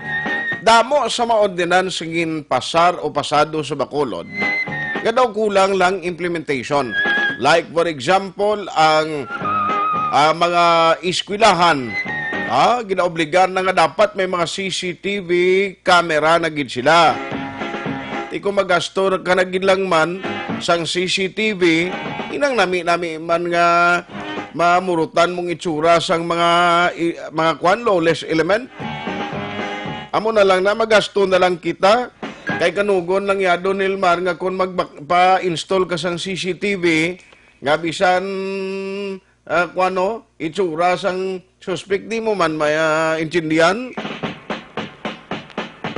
Damo sa mga ordinansa ginpasar o pasado sa Bacolod nga daw kulang lang implementation. Like, for example, ang, ah, mga eskwelahan, ah, ginaobligar na nga dapat may mga C C T V camera na gid sila. Di ko magasto ka na gid lang man sang C C T V, inang nami-nami man nga mamurutan mong itsura sang mga i-, mga kwan, lawless element. Amo na lang na magasto na lang kita. Kay kanugon lang yado, Nilmar, nga kung magpa-install ka sang C C T V, nga bisan, ah, kuwano, itsura sang suspect, di mo man may, ah, intindihan.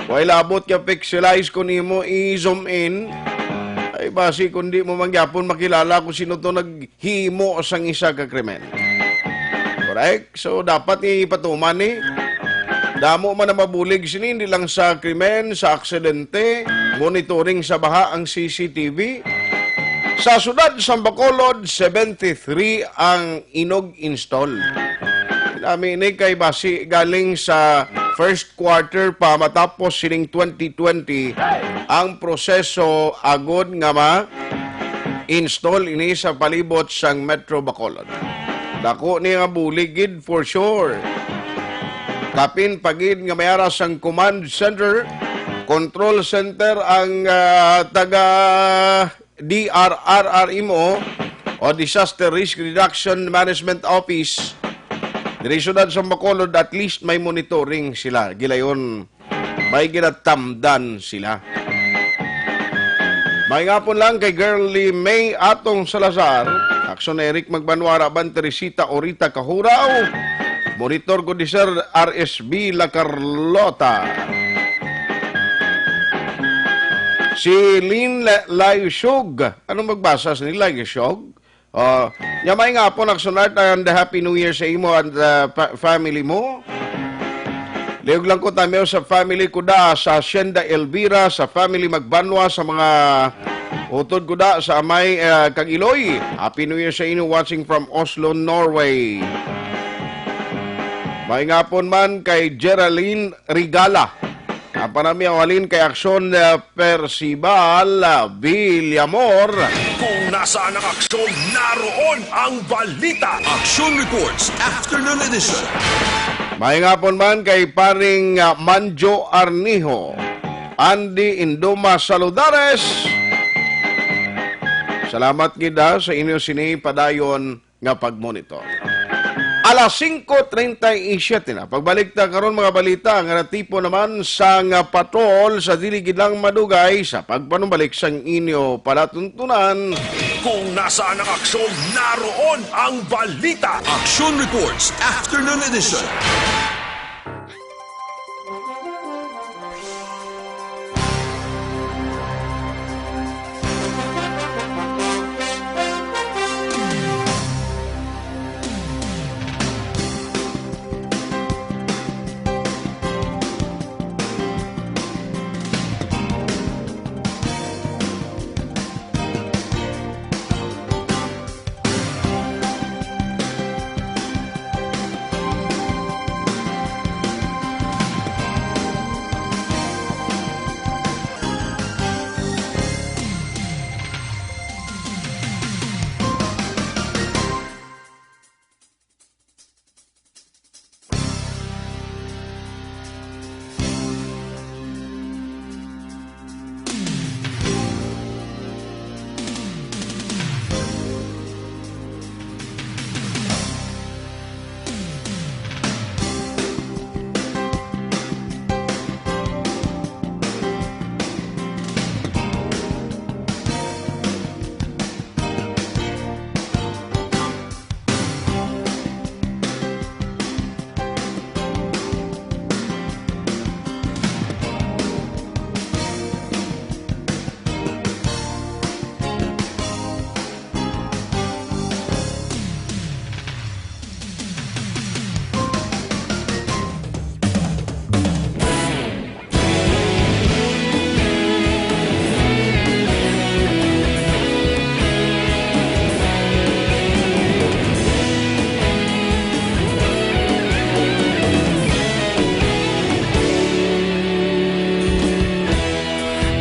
Way labot ka pixelize kung imo i-zoom in. Ay, basi kung di mo man gyapon makilala kung sino to naghimo sang isa ka krimen. Correct? So, dapat ipatuman ni. Damo man ang mabulig sini, hindi lang sa krimen, sa aksidente, monitoring sa baha ang C C T V. Sa siyudad sang Bacolod, seventy-three ang inog install. Nami ini kay basi galing sa first quarter pa matapos sining twenty twenty ang proseso agod nga ma-install ini sa palibot sang Metro Bacolod. Dako ni nga bulig gid for sure. Kapin pa gid nga may ara sang command center, control center ang, ah, taga D R R R M O o Disaster Risk Reduction Management Office diri siyudad sa Bacolod, at least may monitoring sila. Gilayon, may ginatamdan sila. May ngapon lang kay Girly May Atong Salazar, Action Eric Magbanwara, Ban Teresita Orita Kahuraw, monitor ko di Sir R S B La Carlota. Si Lin La-, Laisog. Anong magbasa ni Laisog? Oh, nya may nga po, Action Art, and Happy New Year sa imo and, uh, pa-, family mo. Liog lang ko tamiyo sa family ko da, sa Hacienda Elvira, sa family Magbanwa, sa mga utod ko da, sa Amay, uh, kag Iloy. Happy New Year sa inyo, watching from Oslo, Norway. May nga po man kay Geraldine Rigala. Ang panami ang halin kay Aksyon, uh, Percival, uh, Villamor. Kung nasaan ang aksyon, naroon ang balita. Action Reports, Afternoon Edition. May nga po man kay paring, uh, Manjo Arnijo, Andy Indoma Saludares. Salamat gid, ah, sa inyo sini padayon nga pagmonitor. Alas singko treinta y siete na. Pagbalik ta karon, mga balita nga natipon naman sang patol sa dili gid lang madugay sa pagpanumbalik sang inyo palatuntunan. Kung nasaan ang aksyon, naroon ang balita. Action Reports, Afternoon Edition.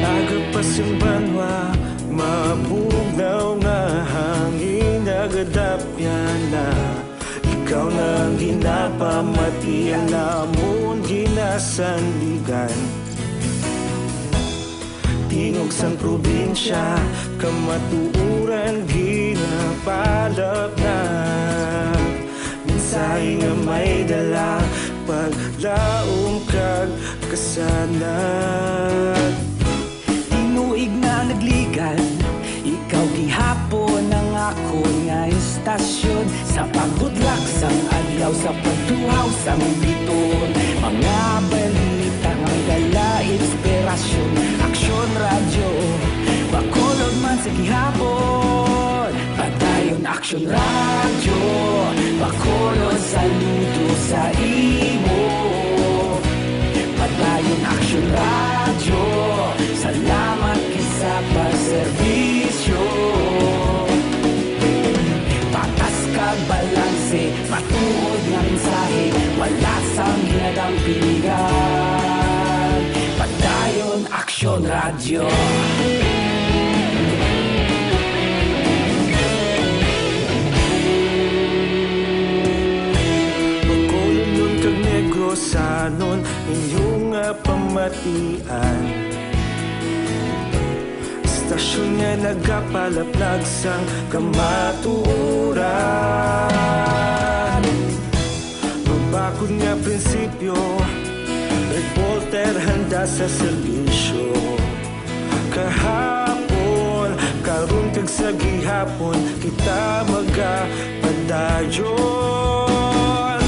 Aga pa sing banwa, mabugnaw nga hangin nagadapyan na. Ikaw na ang ginapamati, ang amon ginasandigan. Tingog sang probinsya, kamatuoran ginapalapnag. Mensahe nga may dala, paglaom kag kasanag. Tinuig na nagligan, ikaw gihapon ang akon nga istasyon. Sa pagbutlak sang adlaw, sa pagtuhaw sang biton, mga balita nga may dala inspirasyon. Aksyon Radyo, Bacolod man sa gihapon. Padayon Aksyon Radyo, Bacolod, saludo sa imo. Padayon Aksyon Radyo, salamat gid sa pagserbisyo. Patas kag balanse, matuod nga mensahe, wala sang ginadampingan. Padayon Aksyon Radyo. Bacolodnon kag Negrosanon, inyo nga pamatian. Istasyon nga nagapalaplag sang kamatuoran. Mabakod nga prinsipyo, reporter handa sa serbisyo. Kahapon, karon, kag sa gihapon, kita magapadayon.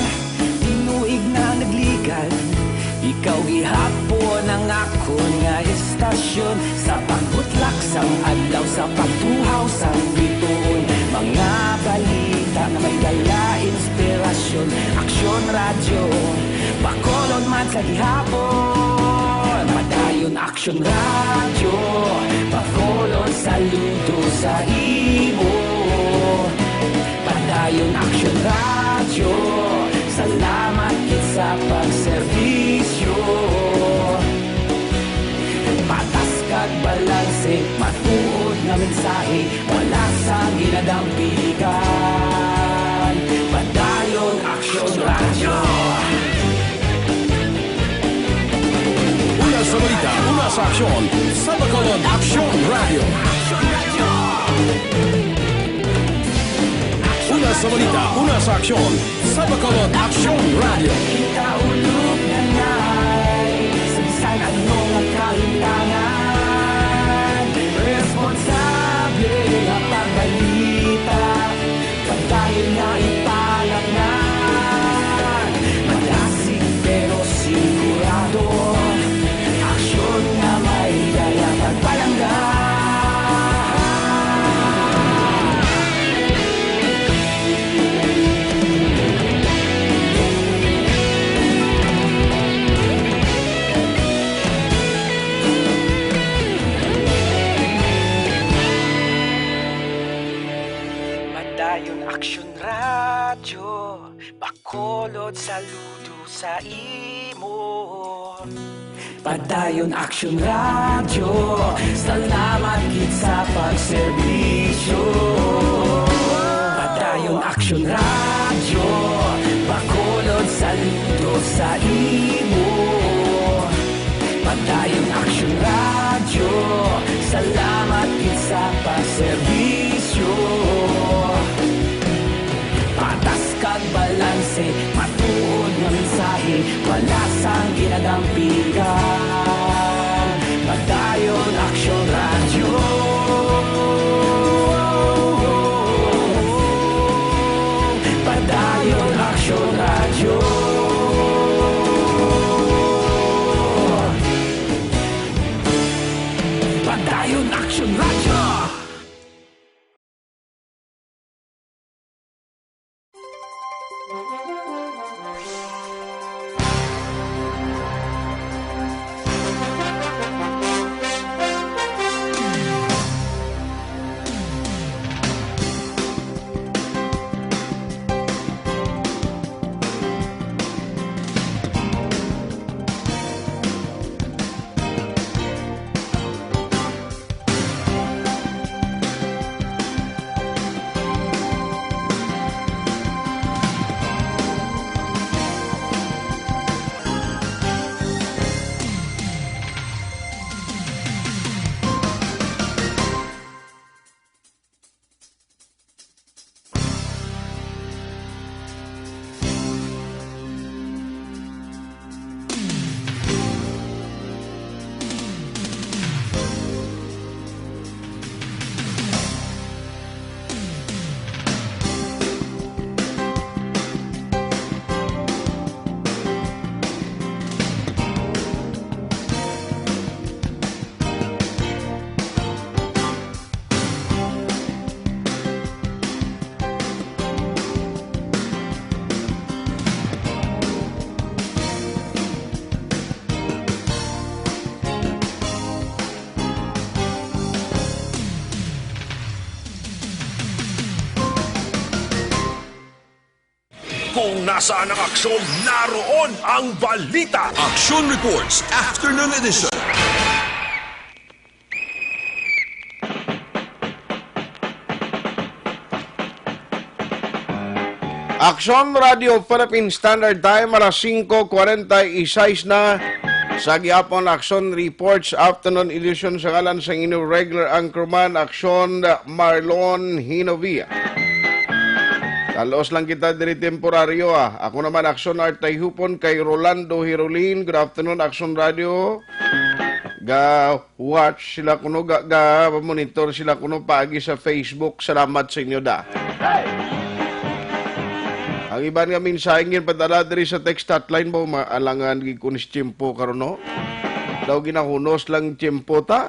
Tinuig na nagligan, ikaw gihapon ang akon nga istasyon. Sa pagbutlak sang adlaw, sa pagtuhaw sang bituon, mga balita nga may dala inspirasyon. Aksyon Radyo, Bacolod man sa gihapon. Padayon Aksyon Radyo, Bacolod, saludo sa imo. Padayon Aksyon Radyo, salamat gid sa pagserbisyo. Patas kag balanse, matuod nga mensahe, wala sang ginadampigan. Padayon Aksyon Radyo. Una sa balita, una sa aksyon, sa Bacolod Aksyon Radyo. Aksyon Radyo. Una Sa balita, una sa aksyon, sa Bacolod Aksyon Radio. Kita ulog na ngay, sa bisan ano nga kahitangan, responsable nga pagbalita, pagdayon nga ipalaknan, malasig pero sigurado. Aksyon nga may dala pagpalangga. Padayon Aksyon Radyo, Bacolod, saludo sa imo. Padayon Aksyon Radyo, salamat gid sa pagserbisyo. Padayon Aksyon Radyo, Bacolod, saludo sa imo. Padayon Aksyon Radyo, salamat gid sa pagserbisyo. Patas kag balanse, matuod nga mensahe, wala sang ginadampigan. Padayon Aksyon Radyo. Padayon Aksyon Radyo. Padayon Aksyon Radyo. Kung nasaan ang aksyon, naroon ang balita. Action Reports, Afternoon Edition. Aksyon Radio Philippine Standard Time, alas singko kwarenta y seis na. Sa gihapon, Aksyon Reports Afternoon Edition sa ngalan sa inyong regular anchorman, Aksyon Marlon Hinovia. Talos lang kita diri temporaryo, ah. Ako naman, Aksyon Art Tayhupon, kay Rolando Hirolin. Good afternoon, Aksyon Radio. Ga watch sila kuno, ga, ga monitor sila kuno paagi sa Facebook. Salamat sa inyo da. Ang iban nga mensahe ginpadala diri sa text hotline mo, maalangan gid kun si tiyempo karon, no? Daw ginahunos lang tiyempo ta.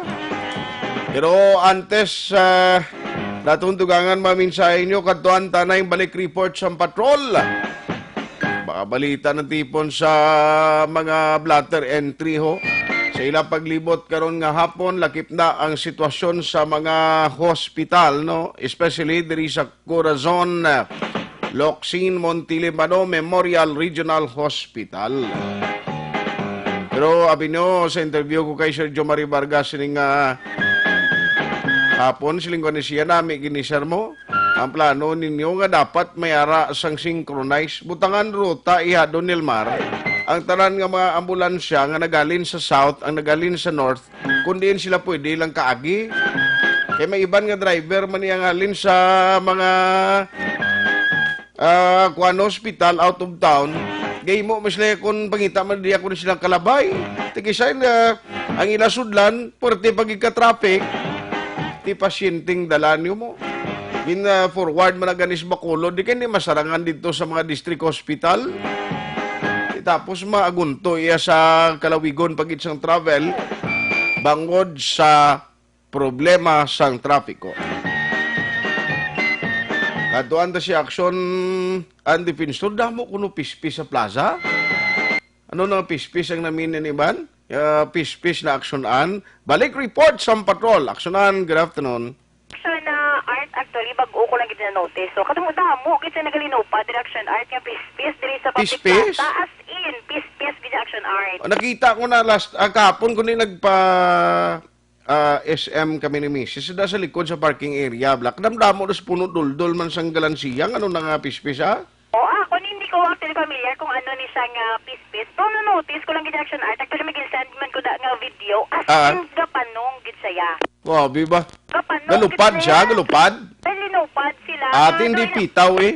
Pero antes, ah, natong dugangan mga mensahe nyo, kadtuan ta na yung balik report sa patrol. Baka balita ng tipon sa mga blotter entry, ho. Sa ilang paglibot karon nga hapon, lakip na ang sitwasyon sa mga hospital, no? Especially diri sa Corazon, Locsin, Montelibano Memorial Regional Hospital. Pero abi nyo, sa interview ko kay Sir Jomari Vargas sining, ah, hapon, siling ko ni siya, nami gini, sir, mo. Ang plano ninyo nga dapat may ara sang synchronize, butangan ruta, iha, Don Nilmar, ang tanan nga mga ambulansya nga nagalin sa south, ang nagalin sa north, kung diin sila pwede lang kaagi. Kay may iban nga driver man niya nga halin sa mga ah, kuan, hospital out of town, gahimo man sila kon pangita man diya kung silang kalabay. Tigisay na ang ila sudlan, puwerte pa gid ka traffic. Ti pasyenteng dalan nimo. Gin, ah, forward man na gani sa Bacolod, di kay ni masarangan dito sa mga district hospital. Tapos maagunto iya sa kalawigon pag sang travel bangod sa problema sang trapiko. Kadtuan ta si Action and Defensor, damo kuno pispis sa plaza. Ano na pispis ang namin ni Iban? Ah, pispis na Action An. Balik report sa patrol. Action An, good afternoon. Action, ah, Art, actually, bag-o ko lang gid na-notice. So, kadamo-damo gid sa nagalinupad diri, Action Art, nga pispis diri sa public Pispis? plaza. As in, pispis gid, Action Art. Oh, nakita ko na last, ah, kahapon ko ni nagpa, ah, S M kami ni misis. Da sa likod sa parking area, black. Damdamo, das puno duldol man sang galansiyang. Ano na nga pispis, ha? O, ako, hindi ko actually familiar kung ano ni siya nga pispis. Pero na-notice ko lang gid, Action Art. Actually, may gin-send man ko da nga video. As Ah. in, gapanong gid siya. Grabe ba? Gapanong Galupad gid siya, siya. galupad? Ay, linupad sila. Ate, Ano hindi na- pitaw eh.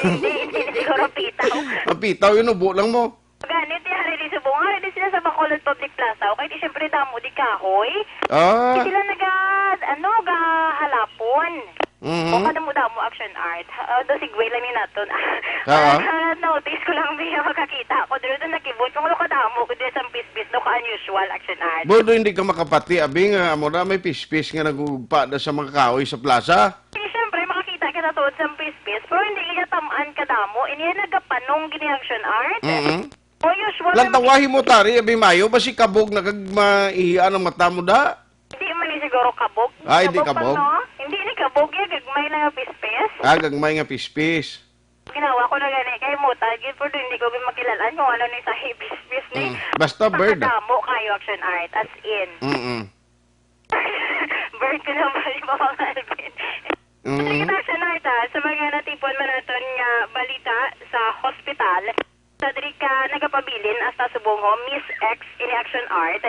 Hindi, hindi siguro pitaw. Ang pitaw, yun, ubo lang mo. Ganit, di hari di subong. Hari di sila sa Bacolod Public Plaza. Okay, di syempre damo di kahoy. Ah. Di sila naga, ano, gahalapon. Mhm. O kadamo-damo, Action Art. Ah, do segue lang ni naton. Ah. Ah, notice ko lang, may makakita ko. Dito na nakibot. Kung ano kadamo, kung dito sa pispis, no, ka-unusual, Action Art. Bodo, hindi ka makapati, abi nga, amo na may pispis nga nagugpa na sa mga kahoy sa plaza. Di syempre, makakita kita tuod sa pispis, pero hindi kita tamaan kadamo. Ini nagapanong gini, Action Art. Mhm. O, usual Lang na tawahi mo, tari, abi mayo, ba si kabog na kag maihian ang mata mo, da? Hindi man ni siguro kabog. Ah, hindi Kabog pa, kabog? no? Hindi ni kabog, ya, gagmay lang nga pispis. Ah, gagmay nga pispis. Ginawa ko na gani, kay mo, target po, hindi ko gid makilalaan kung ano ni sa pispis ni. Mm. Basta bird, ah. Pagkadamo kayo, Action Art, as in. Mm-mm. Bird ko lang ba, di ba, mga Alvin? Mm. Action Art, ah, sa mga natipon man naton nga balita sa hospital, sa diri ka nagapabilin hasta subong ho, Miss X ini, Action Art,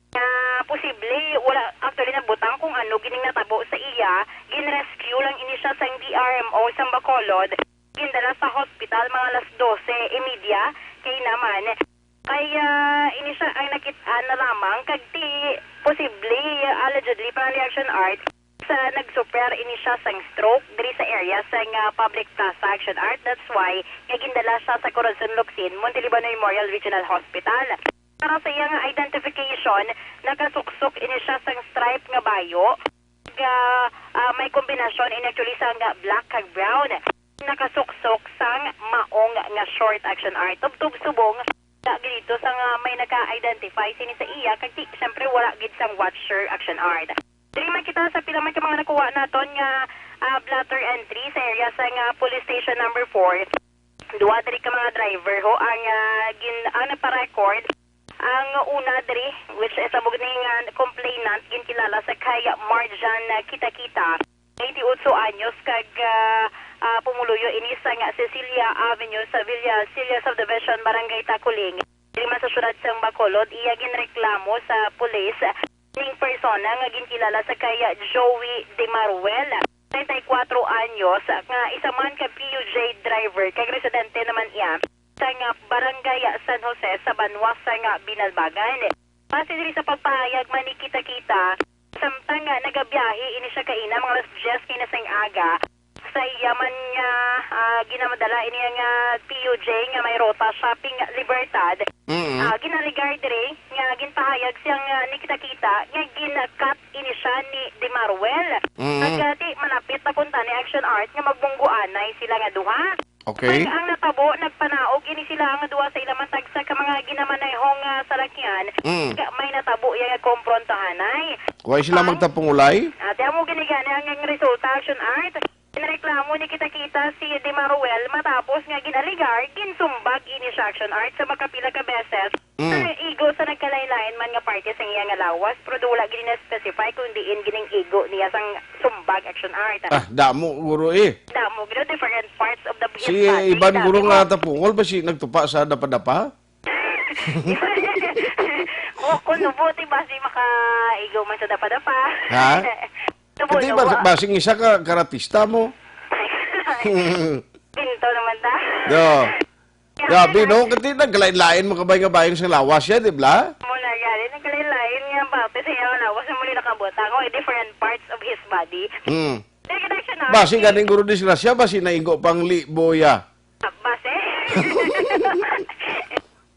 nga posible wala actually nabutang kung ano gining natabo sa iya, gin-rescue lang ini siya sang D R M O sang Bacolod, gindala sa hospital mga alas dose y media kay naman. Kay, ah, ini siya ang nakit-an na lamang kag ti posible, allegedly, pa ni Action Art, sa nagsuper ini siya sang stroke diri sa area sang, ah, public plaza, Action Art. That's why nga gindala siya sa Corazon Locsin, Montelibano Memorial Regional Hospital. Para sa iya nga identification, nakasuksok ini siya sang stripe nga bayo, nga, ah, may kombinasyon ini actually sang black kag brown. Nakasuksok sang maong nga short, Action Art. Tubtob subong, wala gid dito sang may naka-identify sini sa iya, kag ti-, siyempre wala gid sang watcher, Action Art. Diri man kita sa pila man ka mga nakuha naton nga, ah, blotter entry sa area sang, ah, Police Station Number Four. Duha diri ka mga driver ho ang, ah, gin-, ang nagpa-record. Ang una diri, which is amo gani nga complainant, ginkilala sa kay Marjan, ah, Kitakita, twenty-eight anyos, kag, ah, ah, pumuluyo ini sa nga Cecilia Avenue sa Villa Cecilia Subdivision, Barangay Taculing. Diri man sa siyudad sang Bacolod, iya ginreklamo sa pulis ning persona nga ginkilala sa kay Joey De Maruel, treinta y cuatro anyos, nga isa man ka P U J driver kag residente naman iya sa nga Barangay San Jose sa banwa sa nga Binalbagan. Base diri sa pagpahayag man ni Kitakita, samtang nga nagabiyahe ini siya kaina mga alas diyes kaina sang aga, sa iya man nga, ah, ginamadala ini nga P U J nga may rota Shopping Libertad. Mm. Ah, ginaligar diri nga ginpahayag siya nga ni Kitakita nga gin-cut ini siya ni De Maruel. Mm. Pagkati, malapit na punta ni Action Art nga magbungguanay sila nga duha. Okay. Pag ang natabo, nagpanaog ini sila nga duha sa ila man tagsa ka mga ginamanayhong, ah, salakyan. Mm. Nga may natabo iya nga komprontahanay. Why sila Ang magtapungulay? Ate, amo gani gani ang, ang resulta, Action Art. Ginreklamo ni Kitakita si De Maruel matapos nga ginaligar, ginsumbag ini siya, Action Art, sa magkapila ka beses. Mm. Sa igo sa nagkalain-lain man nga parte sa iya nga lawas, pero do wala gid na-specify kung diin gining igo niya sang sumbag, Action Art. Ah, damo, guro, eh. Damo, gid, different parts of the his Si body, Iban, guro, damo. Nga tapungol ba si nagtupa sa dapa-dapa? Ko, kung nubo, ti ba si makaigo man sa dapa-dapa? Ha? Nubo, Hindi nubo, ba, ah. Basing isa ka karatista mo? Bin, Ito naman ta. Do. Grabe, no? Kasi nagkalain-lain mo kabay nga bayang sa lawas siya, di ba? Mo na gani, nagkalain-lain nga parte sa iyang lawas na muli nakabutang o different parts of his body. Hmm. Dili kita siya na. Basi ganing guro disgrasya, basi naigo pang libo ya. Base?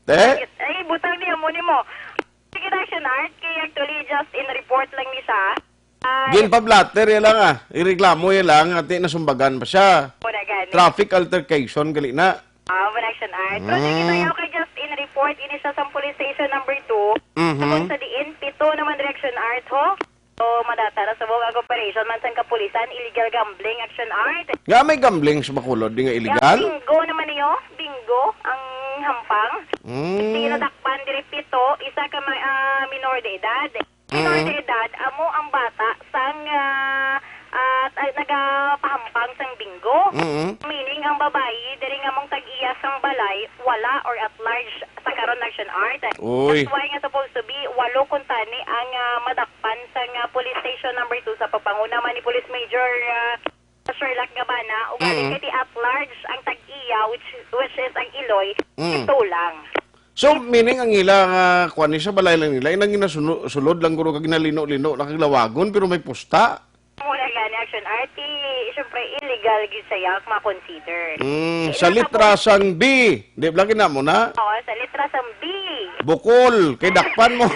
Te? Ay, butang niya mo ni mo. Sige, Action Art, kay actually just in report lang ni siya. Ah, Ginpa-blotter ya lang, ah. Ireklamo ya lang, ati nasumbagan pa siya. Muna gani. Traffic altercation, gali na. Ah, muna Action Art. Pero sige, Mm. tayo kay just in report, ini siya sa police station number two. Mhm. Tungod sa diin, pito naman diri Action Art, ho. So, madata na sa buong operation man sang kapulisan, illegal gambling, Action Art. Nga may gambling sa Bacolod, di nga illegal? Bingo naman niyo, bingo, ang hampang. Mm. Hindi nadakpan diri pito, isa ka ma-, ah, minor de edad. Minor Mm. de edad, amo ang bata sang, ah, ah, ta-, nagapahampang sang bingo. Mm. Meaning, ang babayi, diri nga mong tag-iya sang balay, wala or at large sa karon, Action Art. Uy. That's why nga supposed to be, walo kuntani ang, ah, madakpan sang, ah, police station number two sa pagpanguna man ni Police Major, ah, Sherlock Gabana, ug Mm. galing kay ti at large ang tag-iya, which, which is ang Iloy, Mm. ito lang. So, meaning ang ila nga kuan ni sa balay lang nila, inang ginasulod lang guro kag ginalino-lino na kag lawagon, pero may pusta. Mura gani, Action Art, ti, syempre, illegal gid siya, ma-consider. Mm, Eh, sa nakabu- litra sang B, di ba lagi na mo na? Oo, sa litra sang B. Bukol, kay dakpan mo.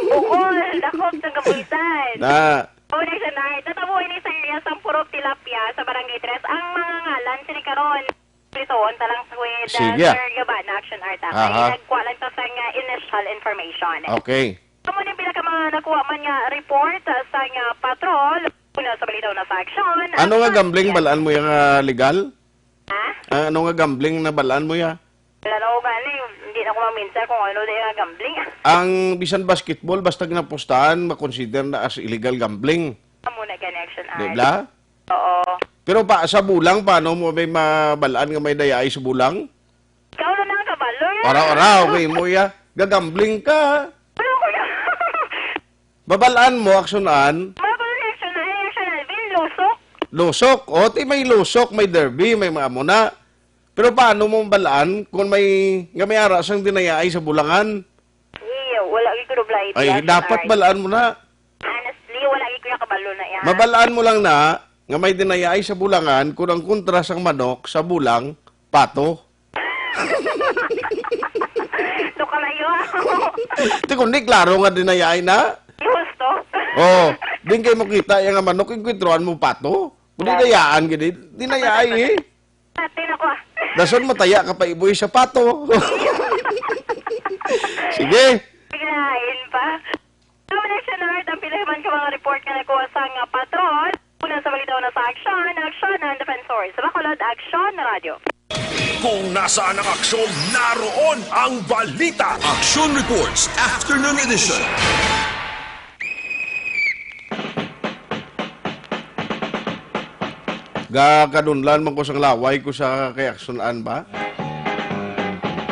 Bukol, dakop sa kapulisan. Na. Oh, Action Art, natabo ini sa area sang Purok Tilapia sa Barangay Tres. Ang mga ngalan, sini karon, Pritoon, talang with, uh, Sige. Sir Gabana, Action Art, ah, Aha. Kay nagkuha lang ta sang, uh, initial information. Okay. Amo ni pila ka mga nakuha man nga report, ah, sang, ah, patrol. Una sa balita na sa aksyon, Ano nga aksyon, gambling, yeah. Balaan mo yung, ah, legal? Ha? Ah, ano nga gambling na balaan mo ya? Wala na ko gani. Hindi na ko maminsan kung ano na yung gambling. Ang bisan basketball, basta ginapustahan, makonsider na as illegal gambling. Amo na gani, Action Di Art. Bla? Oo. Pero pa, sa bulang, paano mo may mabalaan nga may dayai sa bulang? Ikaw na lang kabalo, ya. Ora, ora, okay mo, ya. Gagambling ka. Wala ko na. Babalaan mo, Action An. Wala ko na, Action An. Action Alvin, lusok. Lusok. O, ti may lusok, may derby, may mga muna. Pero paano mo balaan kung may, nga may ara sang dinayaay sa bulangan? Iyo, wala gyud ko nablahi Ay, diya, dapat Sir. Balaan mo na. Honestly, wala gyud ko nakabalo na yan. Mabalaan mo lang na nga may dinayaay sa bulangan kung ang kontra sang manok sa bulang, pato. Nukalayo ako. Ti kundi, klaro nga dinayaay na. Gusto. Oh, din kay mo kita yung manok, inkwentruhan mo pato. Kundi Grabe. Dayaan gid, eh. Dinayaay, eh. Atin ako, ah. Dason mataya ka pa iboy sa pato. Sige. Paglain pa. Sa Malaysia North, ang pila man ka mga report nga nakuha sa nga patrol. Una sa balita na sa aksyon, aksyon ang defensor. Sa Bacolod, Aksyon Radyo. Kung nasaan ang aksyon, naroon ang balita. Action Reports, Afternoon Edition. Gakadunlan man ko sang laway ko sa kay Action An ba?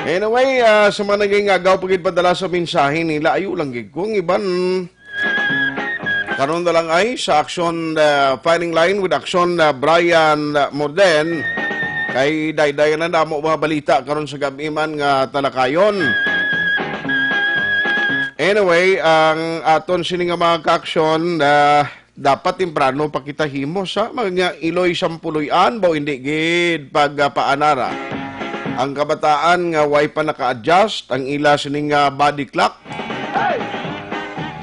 Anyway, ah, sa mga naging agaw pagid padala sa mensahe nila, ayo lang gid ko ang iban. Karon na lang ay sa Action, ah, Firing Line with Action, ah, Brian, ah, Morden. Kay daydayan na namo mga balita karon sa gab-i man nga talakayon. Anyway, ang aton sini nga mga ka-aksyon, ah, dapat temprano pa kita himo sa mga iloy sampuloy-an ba o hindi gid pagpaanara. Ang kabataan nga way pa naka-adjust ang ila sini nga body clock.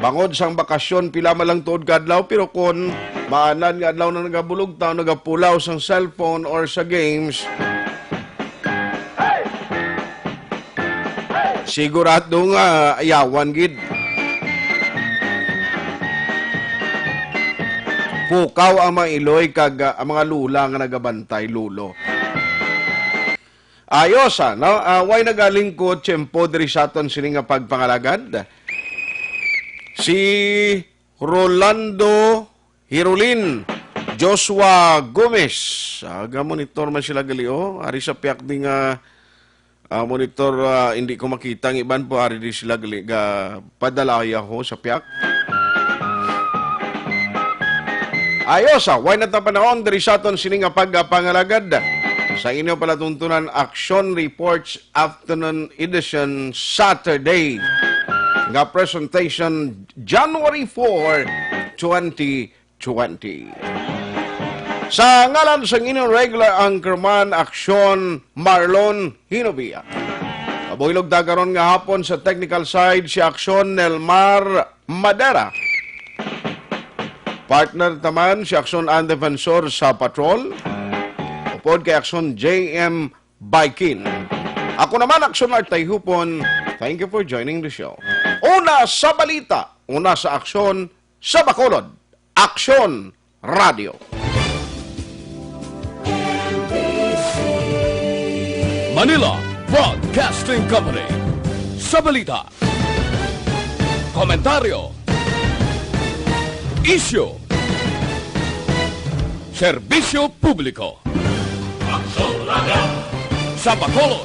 Bangod sang bakasyon, pila man lang tuod ka adlaw, pero kon maanan nga adlaw na nagabulog ta, nagapulaw sang cellphone or sa games, sigurado nga ayawan gid. Pukaw ang mga iloy kag, ah, ang mga lula nga nagabantay, lulo. Ayos, ah, no? Ah, way nagalingkod tiyempo diri sa aton sini nga pagpangalagad. Si Rolando Hirulin, Joshua Gomez. Aga monitor man sila gali, oh. Ari sa piyak di nga, ah, monitor, ah, hindi ko makita ang iban po. Ari di sila gali ga padalaya ho sa piyak. Ayos, ah, way na ta panahon diri sa aton sini nga pagpangalagad. Sa inyo palatuntunan, Aksyon Reports Afternoon Edition, Saturday, nga presentation, January four, twenty twenty. Sa ngalan sang inyong regular anchorman, Aksyon, Marlon Hinovia. Mabuhilog ta karon nga hapon. Sa technical side, si Aksyon, Nelmar Madera. Partner ta man si Aksyon, ang defensor sa patrol. Upod kay Aksyon, J M Baikin. Ako naman, Aksyon Art Tayhupon. Thank you for joining the show. Una sa balita, una sa aksyon, sa Bacolod, Aksyon Radio. Manila Broadcasting Company. Sa balita, komentaryo, isyu, serbisyo publiko. Aksyon Radio. Sa Bacolod,